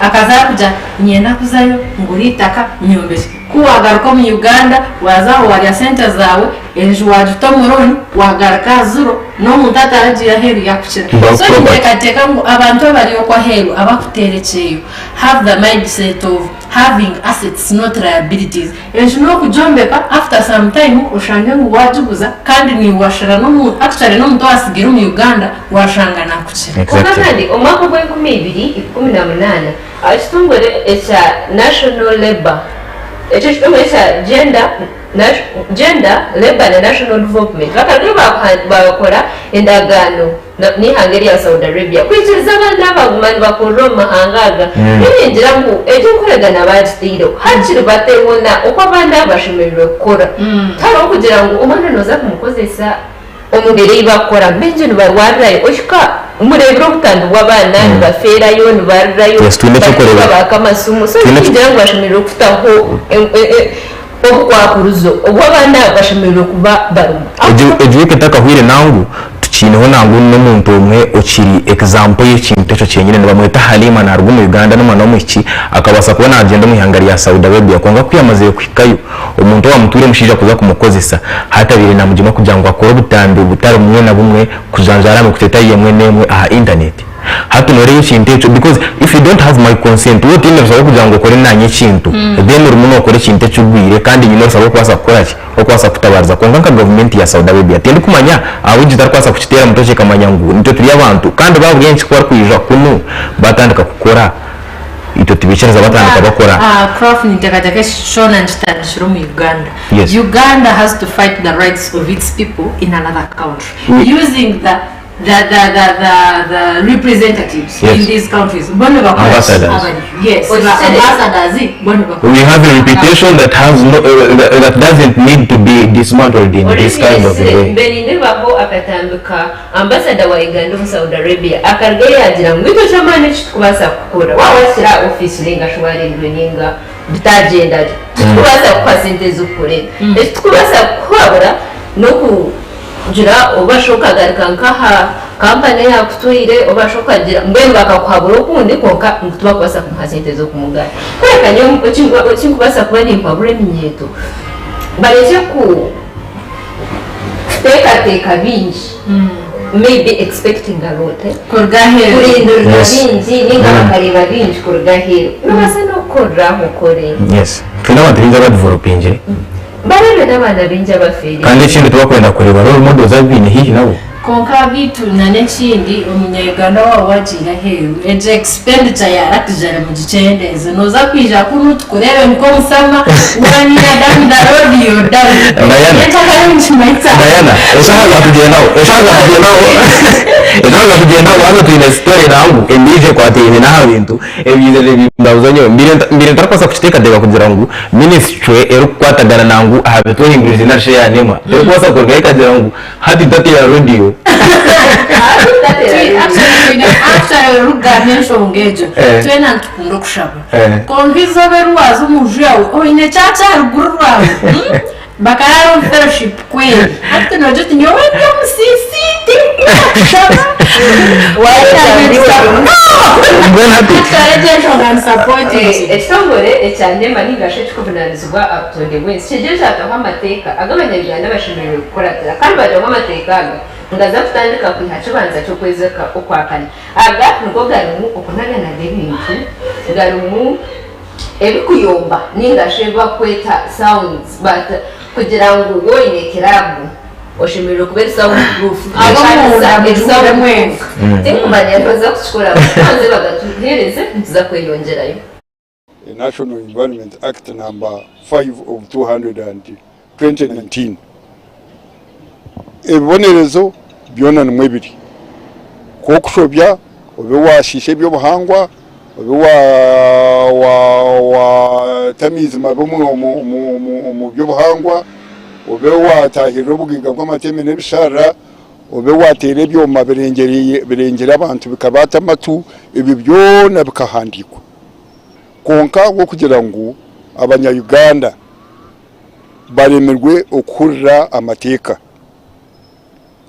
Speaker 2: akaza arikugira niinyenda kuzayo ngure eitaka nyombekye. Ku waagaruka omu Uganda waaza aho waarya sente zaawe, enju waagita omu loan, waagaruka aha ziro n'omuntu ataragiire aheeru yaakukira. So ninteekateeka ngu abantu abari okwo aheeru abakuteera ekyeyo have the mindset of having assets not liabilities. Enju n'okugyombeka after some time oshange ngu wagiguza kandi naiwe washara n'omuntu actually n'omuntu owasigaire omu Uganda washanga nakukira.
Speaker 3: Kwonka kandi omwaka ogw'enkumi ibiri ikumi na munaana, ekitongore ekya National Labour ekyo ekitongore ekya Gender Gender, Labour na National Development bakarugayo baakora endagaano n'eihanga erya Saudi Arabia kwikiriza abaana aba kuguma nibakurira omu mahanga aga. Mbwenu ningira ngu egyo enkoragana baagitaireho hakiri bateho na oku abaana aba bashemereire kukora. Tihariho kugira ngu omwana nooza kumukozesa omu mbeera ei barikukoramu. Baingi nibarwarirayo ohika mureebire obutambi bw'abaana nibafeerayo, nibarirayo,
Speaker 1: Yes, twine
Speaker 3: barikuba
Speaker 1: eky'okureeba.
Speaker 3: baaka amasimu. So
Speaker 1: Twine
Speaker 3: ningira ngu bashemereire kutaho Obukwakurizo obu abaana aba bashemereire kuba barimu.
Speaker 1: Egi wiiki etakahweire nangu tukiineho nangu n'omuntu omwe okiri example y'ekintu ekyo kyenyine nibamweta Halima naruga omu Uganda n'omwana w'omwishiki akabaasa kuba nagyenda omu ihanga rya Saudi Arabia kwonka kuyamazire kuhikayo omuntu owamutwire omushaija kuza kumukozesa hati abaire namugyema kugira ngu akore obutambi butari bumwe na bumwe kujanjaara aha mikutu etari emwe n'emwe aha internet. Hati noreeba ekintu ekyo because if you don't have my consent waaba otaine rusa rw'okugira ngu okore nanye ekintu then orimu nokora ekintu ekigwire kandi nyine orusa rw'okubaasa kukora ki? Rw'okubaasa kukutabariza kwonka nka gavumenti ya Saudi Arabia tindikumanya ahabw'enki etarikubaasa kukiteera mutwe ekyo ekamanya ngu nitwe turi abantu kandi bahabw'enki ku barikwija kunu batandika kukora itwe tubaikiriza batandika bakora.
Speaker 2: Prof ninteekateeka eki kyona nikitandikira omu Uganda.
Speaker 1: Yes.
Speaker 2: Uganda has to fight the rights of its people in another country using the the the the the the representatives
Speaker 1: Yes.
Speaker 2: in these countries bo nibakora ki?
Speaker 1: Ambassadors.
Speaker 2: Abari yes ba ambassadors bo nibakora
Speaker 1: We have a reputation that has no, that, that doesn't need to be dismantled in this kind of a way.
Speaker 3: Mbe nindeebaho akatambi ka ambasada wa Uganda omu Saudi Arabia akarugayo yaagira ngu itwe eky'amaani eki turikubaasa kukora waaba wakira aha ofiisi nainga shi waarindwa nainga bitagyenda gye titukubaasa kukuha sente ez'okukorera eki turikubaasa kukuhabura n'oku. Gira obasha okagaruka nk'aha kampani eyakutwaire obasha okagira mbwenu bakakuhabura okundi kwonka ngu tibakubaasa kumuha sente z'okumugarura. Kureka nyowe eki nkubaasa kuba nimpabura eminyeeto barekye ku kuteekateeka bingi maybe expecting a lot
Speaker 2: Kuruga aheeru.
Speaker 3: kurindirira
Speaker 1: Yes.
Speaker 3: bingi ninga bakareeba bingi kuruga aheeru. Nobaasa n'okukorera aho okore.
Speaker 1: Yes. Twine abantu baingi abadevelopingire.
Speaker 3: Bareebe n'abaana baingi abafeereire.
Speaker 1: Kandi ekindi tibakwenda kureeba role models abu baine haihi nabo.
Speaker 15: Kwonka beitu na n'ekindi omunya-Uganda waaba wagiire aheeru egyo expenditure ya luxury mugikyendeeze. Nooza kwija kunu tukureebe nk'omusama waniina down the road you're down.
Speaker 1: Diana,
Speaker 15: Nyekyakare nikimanyisa.
Speaker 1: Diana, eshaaha zatugyendaho, eshaaha zatugyendaho, eshaaha zatugyendaho haza twine story nangu endiijo ekwataine n'aha bintu Ebiizire nibindahuza nyowe. Mbaire mbaire ntarikubaasa kukiteekateeka kugira ngu minisitule erikukwatagana na ngu aha bitwehinguririze nari shi eya NEMA terikubaasa kurugayo ekagira ngu hati tateera rediyo.
Speaker 15: Actually orikugamba enshonga egyo, twena nitukunda okushaba. Kwonka eizooba eri waaza omu nju yaawe oine church aharuguru rwawe, Bakaraara omu fellowship kweri. Hati noogira oti nyowe ndi omusiisi tindikukunda kushaba.
Speaker 1: Mbwenu hati
Speaker 15: Actually egyo enshonga ni supporting.
Speaker 3: Ekitongore ekya NEMA ninga shi ekirikuvunanizibwa aha butonde bw'ensi kiriyo kyataho amateeka agu abanya-Uganda bashemereire kukuratira kandi bagira ngu amateeka aga nigaza kutandika kwiha kibanza ky'okwezi okwakana. Aga nigo garimu okunaganaga ebintu, garimu ebikuyomba ninga shi ebi bakweta sounds but kugira ngu waaba oine kiraabu oshemereire kuba eri sound proof.
Speaker 15: Ab'omunda
Speaker 3: Eri
Speaker 15: mugihurire
Speaker 3: sound
Speaker 15: mwenka.
Speaker 3: proof. Tinkumanya nibaza kukikora babanze bagatuheereze nituza kweyongyerayo.
Speaker 6: National Environment Act number 5 of 2019. Ebibonerezo byona nimwo biri. Ku okushobya obe waashiisha eby'obuhangwa, obe waata amaizi mabi omu by'obuhangwa, obe waataahirira obugaiga bw'amateme n'ebisharara, obe waateera ebyoma birengire abantu bikabaata amatu, ebyo byona bikahandiikwa. Kwonka ahabw'okugira ngu abanya-Uganda baremirwe okuhurira amateeka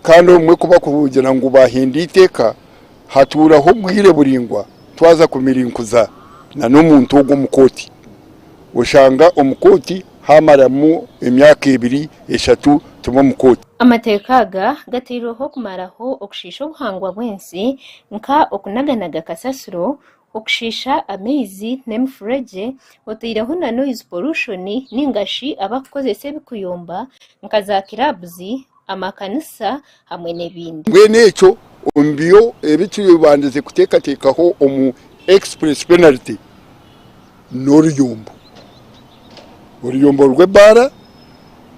Speaker 6: kandi obumwe ku barikugira ngu baahenda eiteeka hatuuraho obwire buraingwa twaza kumirinkuza n'omuntu ogwo omu kooti oshanga omu kooti haamaramu emyaka ebiri eshatu tiba omu kooti.
Speaker 3: Amateeka aga gatairweho kumaraho okushiisha obuhangwa bw'ensi nka okunaganaga kasasiro, okushiisha amaizi n'emifuregye otaireho na noise pollution ninga shi abakukozesa ebikuyomba nka za clubs, amakanisa hamwe n'ebindi.
Speaker 6: Mbwenu ekyo omu byo ebi tubandize kuteekateekaho omu express penalty n'oruyombo. Oruyombo rw'ebaara,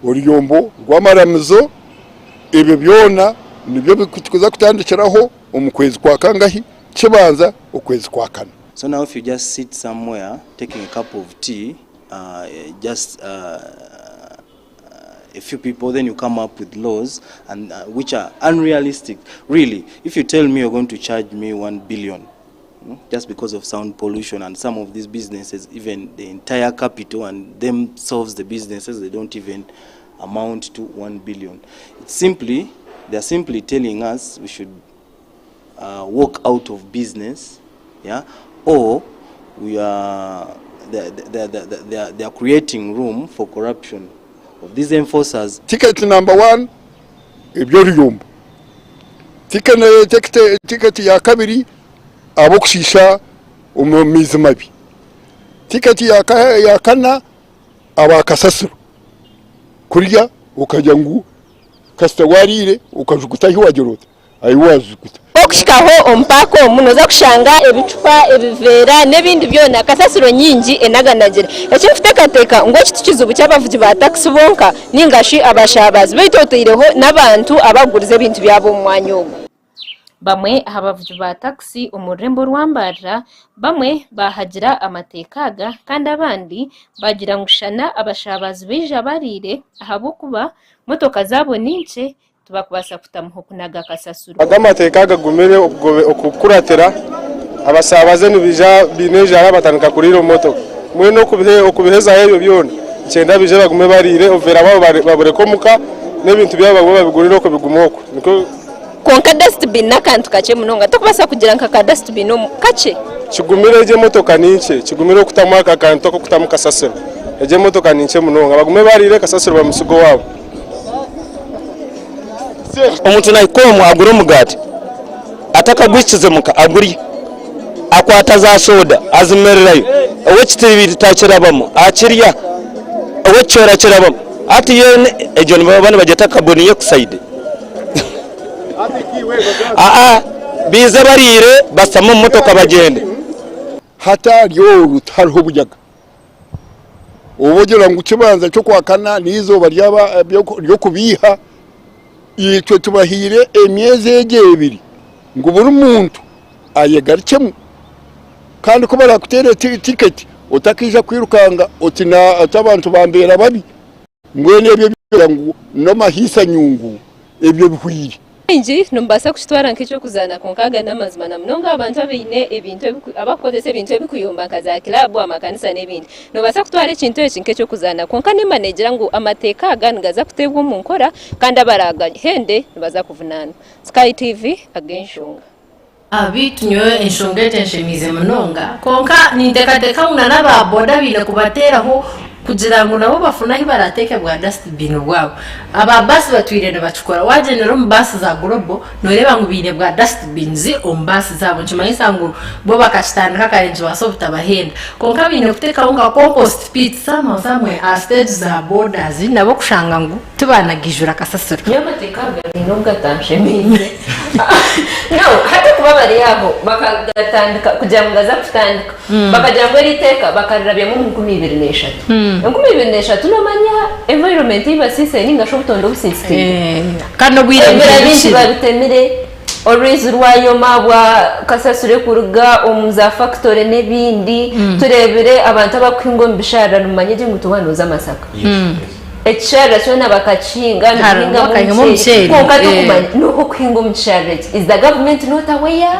Speaker 6: oruyombo rw'amaramizo, ebyo byona nibyo turikuza kutandikiraho omu kwezi kwa kangahi? Kibanza okwezi kwa kana.
Speaker 18: So now if you just sit somewhere taking a cup of tea uh, just uh, a few people then you come up with laws and uh, which are unrealistic really if you tell me you're going to charge me 1 billion hmm, just because of sound pollution and some of these businesses even the entire capital and themselves the businesses they don't even amount to 1 billion it's simply they're simply telling us we should uh, walk out of business yeah or we are they, they, they, they, are, they are creating room for corruption of these enforcers
Speaker 6: Ticket number one eby'oruyombo. Ticket ya kabiri ab'okushiisha omu maizi mabi. Ticket ya kana aba kasasiro kurya okagira ngu kasita wariire okajuguta ahi wagira ota ahi wajuguta.
Speaker 3: Okuhikaho omu paaka omu nooza kushanga ebicupa, ebiveera n'ebindi byona kasasiro nyingi enaganagire. Eki nkuteekateeka ngu eki tikizibu ky'abavugi ba takisi bonka ninga shi abashabazi beitu otaireho n'abantu abakuguriza ebintu byabo omu mwanya ogu. Bamwe aha bavugi ba takisi omu rurembo orwa Mbarara bamwe baahagira amateeka aga kandi abandi baagira ngu shana abashabazi baija bariire ahabw'okuba motoka zaabo ni nkye tibakubaasa kutamuha okunaga kasasiro.
Speaker 19: Aga amateeka agagumire okukuratira, abasaabaze nibaija baine enjara batandika kuriira omu motoka. Mbwenu okubihezaho ebyo byona, nikyenda baije bagume bariire obuveera bwabo babureke omuka n'ebintu byabo bagume babigurire okwo bigume okwo. Nikwo.
Speaker 3: Kwonka dustbin n'akantu kakye munonga tokubaasa kugira nka ka dustbin omu kakye.
Speaker 19: Kigumire egyo emotoka ni nkye, kigumire okutamu aka akantu ak'okutamu kasasiro. Egyo emotoka ni nkye munonga bagume bariire kasasiro bamutsige owaabo.
Speaker 20: Omuntu nahika omu agura omugaati atakagwikize muka agurya, akwata za soda azimirirayo, ow'ekitiribiiti takirabamu akirya, ow'ekicoori akirabamu. Hati yo egyo nibaba nibagyeta kaboniyokisayidi. Aa baije bariire bashutame omu motoka bagyende.
Speaker 21: Hati ahari oru tihariho buyaga. Oba ogira ngu kibanza ky'okwakana n'eizooba ry'okubiiha, itwe tubahaire emyezi egi ebiri ngu buri muntu ayegarukyemu kandi ku barakuteere tiketi otakaija kwirukanga oti abantu bambeera babi. Mbwenu ebyo byona ngu n'amahiisa-nyungu, ebyo bihweire.
Speaker 3: Baingi nimubaasa kukitwara nk'eky'okuzaana kwonka aga n'amazima na munonga aha bantu abaine ebintu abarikukozesa ebintu ebirikuyomba nka za kiraabu, amakanisa n'ebindi. Noobaasa kutwara ekintu eki nk'eky'okuzaana kwonka Neema neegira ngu amateeka aga nigaza kuteebwa omu nkora kandi abaraagahende nibaza kuvunaanwa. Sky TV, Ag'enshonga.
Speaker 15: Beitu nyowe enshonga egi enshemeize munonga kwonka ninteekateeka ngu na n'aba boda baine kubateeraho kugira ngu nabo bafune ahu barateeke bwa dustbin bwabo. Aba baasi batwire nibakikora, waagyendera omu baasi za Global nooreeba ngu baine bwa dustbins omu baasi zaabo nikimanyisa ngu bo bakakitandika kare nikibaasa obutabahenda. Kwonka baine kuteekaho nka compost pit somehow somewhere aha siteegi za bodas nabo kushanga ngu tibaanagaijura kasasiro.
Speaker 3: Nyowe amateeka aga haine obu gatanshemeize. No, hati kuba bari aho bakagatandika kugira ngu gaza kutandika. Bakagira ngu eri iteeka bakarirabyamu omu 2003. 2003 nomanya environment ei basiisire ninga shi obutonde obusiisikaire.
Speaker 15: Kandi obwire
Speaker 3: Ebimera bingi
Speaker 15: buhindukire.
Speaker 3: babitemire, orwizi rwayoma ahabwa kasasiro erikuruga omu za fakitore n'ebindi. Tureebire abantu abarikuhinga omu bisharara nimumanya gye ngu tiwaaba nooza Masaka. Ekisharara kyona bakakihinga nibahingamu
Speaker 15: Bakahingamu
Speaker 3: omuceeri
Speaker 15: omuceeri,
Speaker 3: kwonka
Speaker 15: eh.
Speaker 3: tokumanya noha okuhinga omu kisharara eki is the government not aware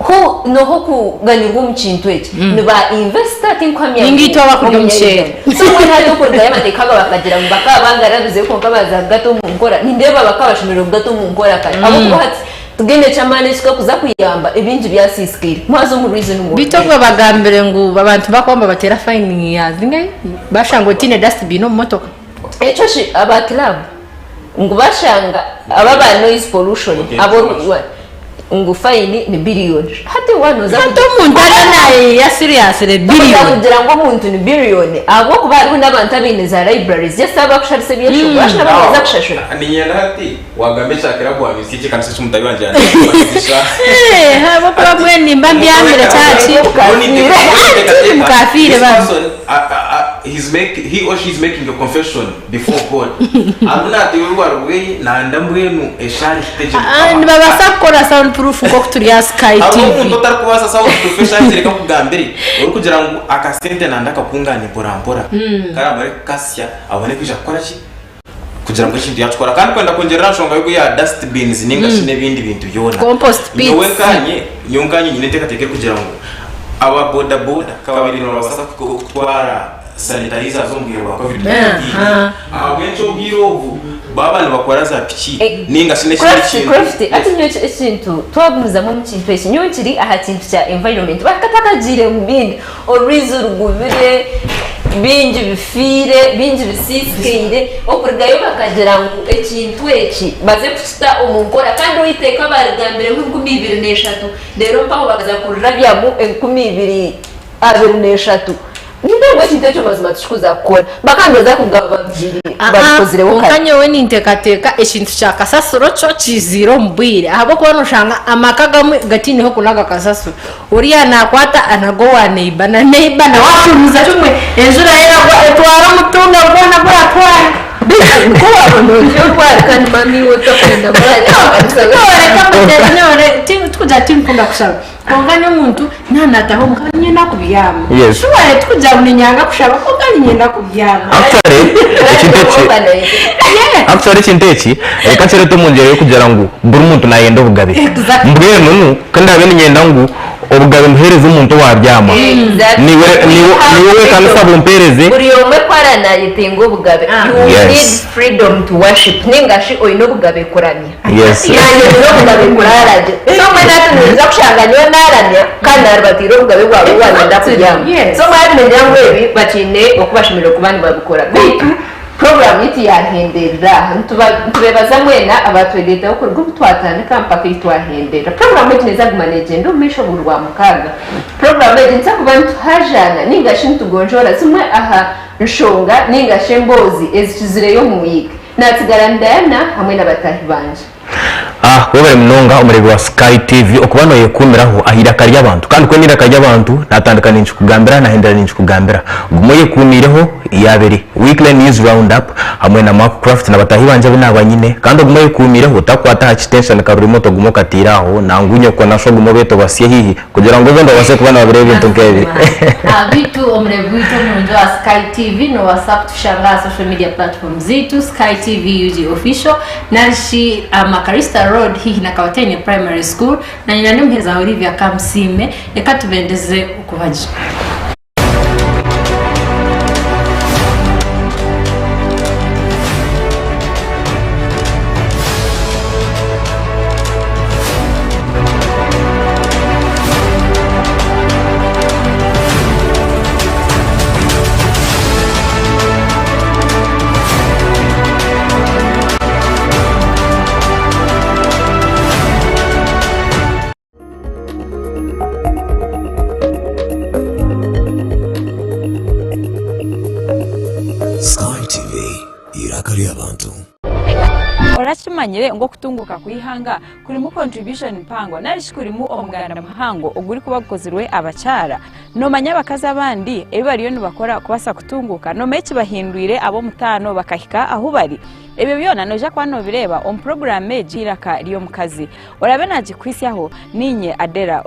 Speaker 3: Who noha okuganyirwa omu kintu eki ni ba investor tinkuhamya
Speaker 15: Ninga
Speaker 3: ngu
Speaker 15: itwe abakurya
Speaker 3: omunya
Speaker 15: omuceeri.
Speaker 3: Uganda so mbwenu hati okurugayo amateeka aga bakagira ngu bakaba bagarabize kwonka baza kugata omu nkora nindeeba bakaba bashemereire kugata omu nkora kare ahabw'okuba hati Tigaine ky'amaani ekikakuza kuyamba, ebingi byasiisikaire. Mwaza omu rwizi nimwo
Speaker 15: Beitu obwo bagambire ngu abantu bakuba nibabateera fayini ya zingahi bashanga otaine dustbin omu motoka.
Speaker 3: Ekyo shi aba club ngu bashanga aba aba noise pollution abo ngu fayini ni billion. Hati waaba nooza
Speaker 15: Hati omuntu ariyo nayeeya seriously
Speaker 3: Tokuza
Speaker 15: billion.
Speaker 3: kugira ngu omuntu ni billion ahabw'okuba hariho n'abantu abaine za libraries just abakusharisa ebyeshongoro washi nabo nibaza kushashura.
Speaker 9: Niinyenda hati Wagamba ekyakira gwabisa eki ekanisa eki mutahi wangye yandikwasisa.
Speaker 15: Eh, ahabw'okuba mbwenu nimba mbyamire kyaki. Tindi mukafiire
Speaker 9: This
Speaker 15: bambi.
Speaker 9: person, he's make, he or she is making a confession before God. Arimu nateera orwari rweye nanda mbwenu eshaara ehitegye
Speaker 15: Ah,
Speaker 9: Mukama.
Speaker 15: nibabaasa kukora sound proof nk'oku turi aha Sky
Speaker 9: Hariho
Speaker 15: TV.
Speaker 9: omuntu otarikubaasa sound proof eshaaha egi reka nkugambire orikugira ngu akasente nanda akakungane mpora mpora karamare kukasya abone kwija kukora ki? Kugira ngu ekintu yakikora kandi kwenda kwongyerera aha nshonga y'oku ya dust bins ninga shi n'ebindi bintu byona.
Speaker 15: Compost pits.
Speaker 9: Nyowe nkanye, nyowe nkanye nyine enteekateeka erikugira ngu aba boda boda kababaire nibabaasa kutwara sanitizers omu bwire bwa covid 19 ahabw'enki obwire obu baaba nibakora za piki ninga shi n'ekindi
Speaker 3: Crafty,
Speaker 9: kintu.
Speaker 3: Crafty, hati nyowe ekintu twagumizamu omu kintu eki, nyowe nkiri aha kintu kya environment, bakatakagiire omu bindi. Orwizi rugubire, bingi bifiire, bingi bisiisikaire, okurugayo bakagira ngu ekintu eki baze kukita omu nkora kandi oiteeka baarigambiremu 2003 reero mpaho bakaza kurirabyamu 2023. Nindeeba ngu ekintu ekyo mazima tikikuza kukora. Bakaba nibaza kugamba babikozireho
Speaker 15: Kwonka
Speaker 3: kare.
Speaker 15: nyowe ninteekateeka ekintu kya kasasiro kyo kiiziire omu bwire ahabw'okuba noshanga amaka agamwe gatiineho kunaga kasasiro. Oriya naakwata anaga owa neiba na neiba nawe ashuumiza kimwe enjura eragwa etwara omutunga gwona guratwara.
Speaker 3: Nikwo waabona ori orwari kandi mama iwe otakwenda
Speaker 15: Reka mbuteere nyowe tikugira tinkukunda kushaba kwonka n'omuntu naaba naataaha omuka niinyenda kubyama.
Speaker 1: Yes.
Speaker 15: Shuware tikugira ngu niinyanga kushaba kwonka niinyenda kubyama.
Speaker 1: Actually, ekintu eki actually ekintu eki reka nkireete omu ngyero y'okugira ngu buri muntu naayenda obugabe.
Speaker 15: Exactly.
Speaker 1: Mbwenu nu ku ndaabe niinyenda ngu. Obugabe mbuheereze omuntu owaabyama.
Speaker 3: Exactly.
Speaker 1: Niiwe niiwe niiwe ow'ekanisa bumpeereze.
Speaker 3: Buri omwe ku aranayetenga obugabe, you
Speaker 1: Yes.
Speaker 3: need freedom to worship ninga shi oine obugabe kuramya.
Speaker 1: Yes.
Speaker 3: Nanye nyine obugabe kuraara gye. So mbwenu hati noyinza kushanga nyowe naramya kandi naribatiire obugabe bwawe wanyenda kubyama.
Speaker 2: Yes.
Speaker 3: So mbwenu ningira ngu ebi bakiine oku bashemereire kuba nibabikora. Beitu puroguraamu yaitu yahenderera aha. Nitubeebaza mwena abaatwegaitaho kuruga obu twatandika mpaka ei twahenderera. Puroguraamu egi neeza kuguma neegyenda omu maisho buri Rwamukaaga. Puroguraamu egi nituza kuba nituhajaana nainga shi nitugonjoora zimwe aha nshonga nainga shi emboozi ezikizireyo omu wiiki. Naatsigara ni Diana hamwe na bataahi bangye.
Speaker 1: Ah webare munonga omureebi wa Sky TV okuba noyekuumiraho aha iraka ry'abantu kandi ku n'eiraka ry'abantu natandika ninkikugambira nahendera ninkikugambira guma oyekuumiireho yaaba eri Weekly News Round Up hamwe na Mark Craft na bataahi bangye abu naaba nyine kandi ogume oyekuumiireho otakwata aha kitensani karurimoto ogume okatiire aho nangwa nyoko na sho ogume obeete obasye haihi Kugira ngu obundi obaase kuba noobireeba ebintu nk'ebi.
Speaker 2: Beitu omureebi waitu omurungi owa Sky TV noobaasa kutushanga aha social media platform zaitu Sky TV UG Official nari shi aha Makarista Road haihi na Kabatene Primary School. Nanye nandi omuheereza waawe Olivia Kamusiime. Reka tubendeze okuba gye.
Speaker 4: Sky TV, eiraka ry'abantu.
Speaker 14: Orakimanyire ngu okutunguuka kw'eihanga kurimu contribution mpango nari shi kurimu omuganda muhango ogurikuba gukozirwe abakyara? Nomanya abakazi abandi ebi bariyo nibakora kubaasa kutunguuka? Nomanya ekibahindwire ab'omutaano bakahika ahu bari? Ebyo byona noija kuba nobireeba omu puroguraamu egi Eiraka ry'Omukazi. Oraabe naagikuhitsyaho, niinye Adela.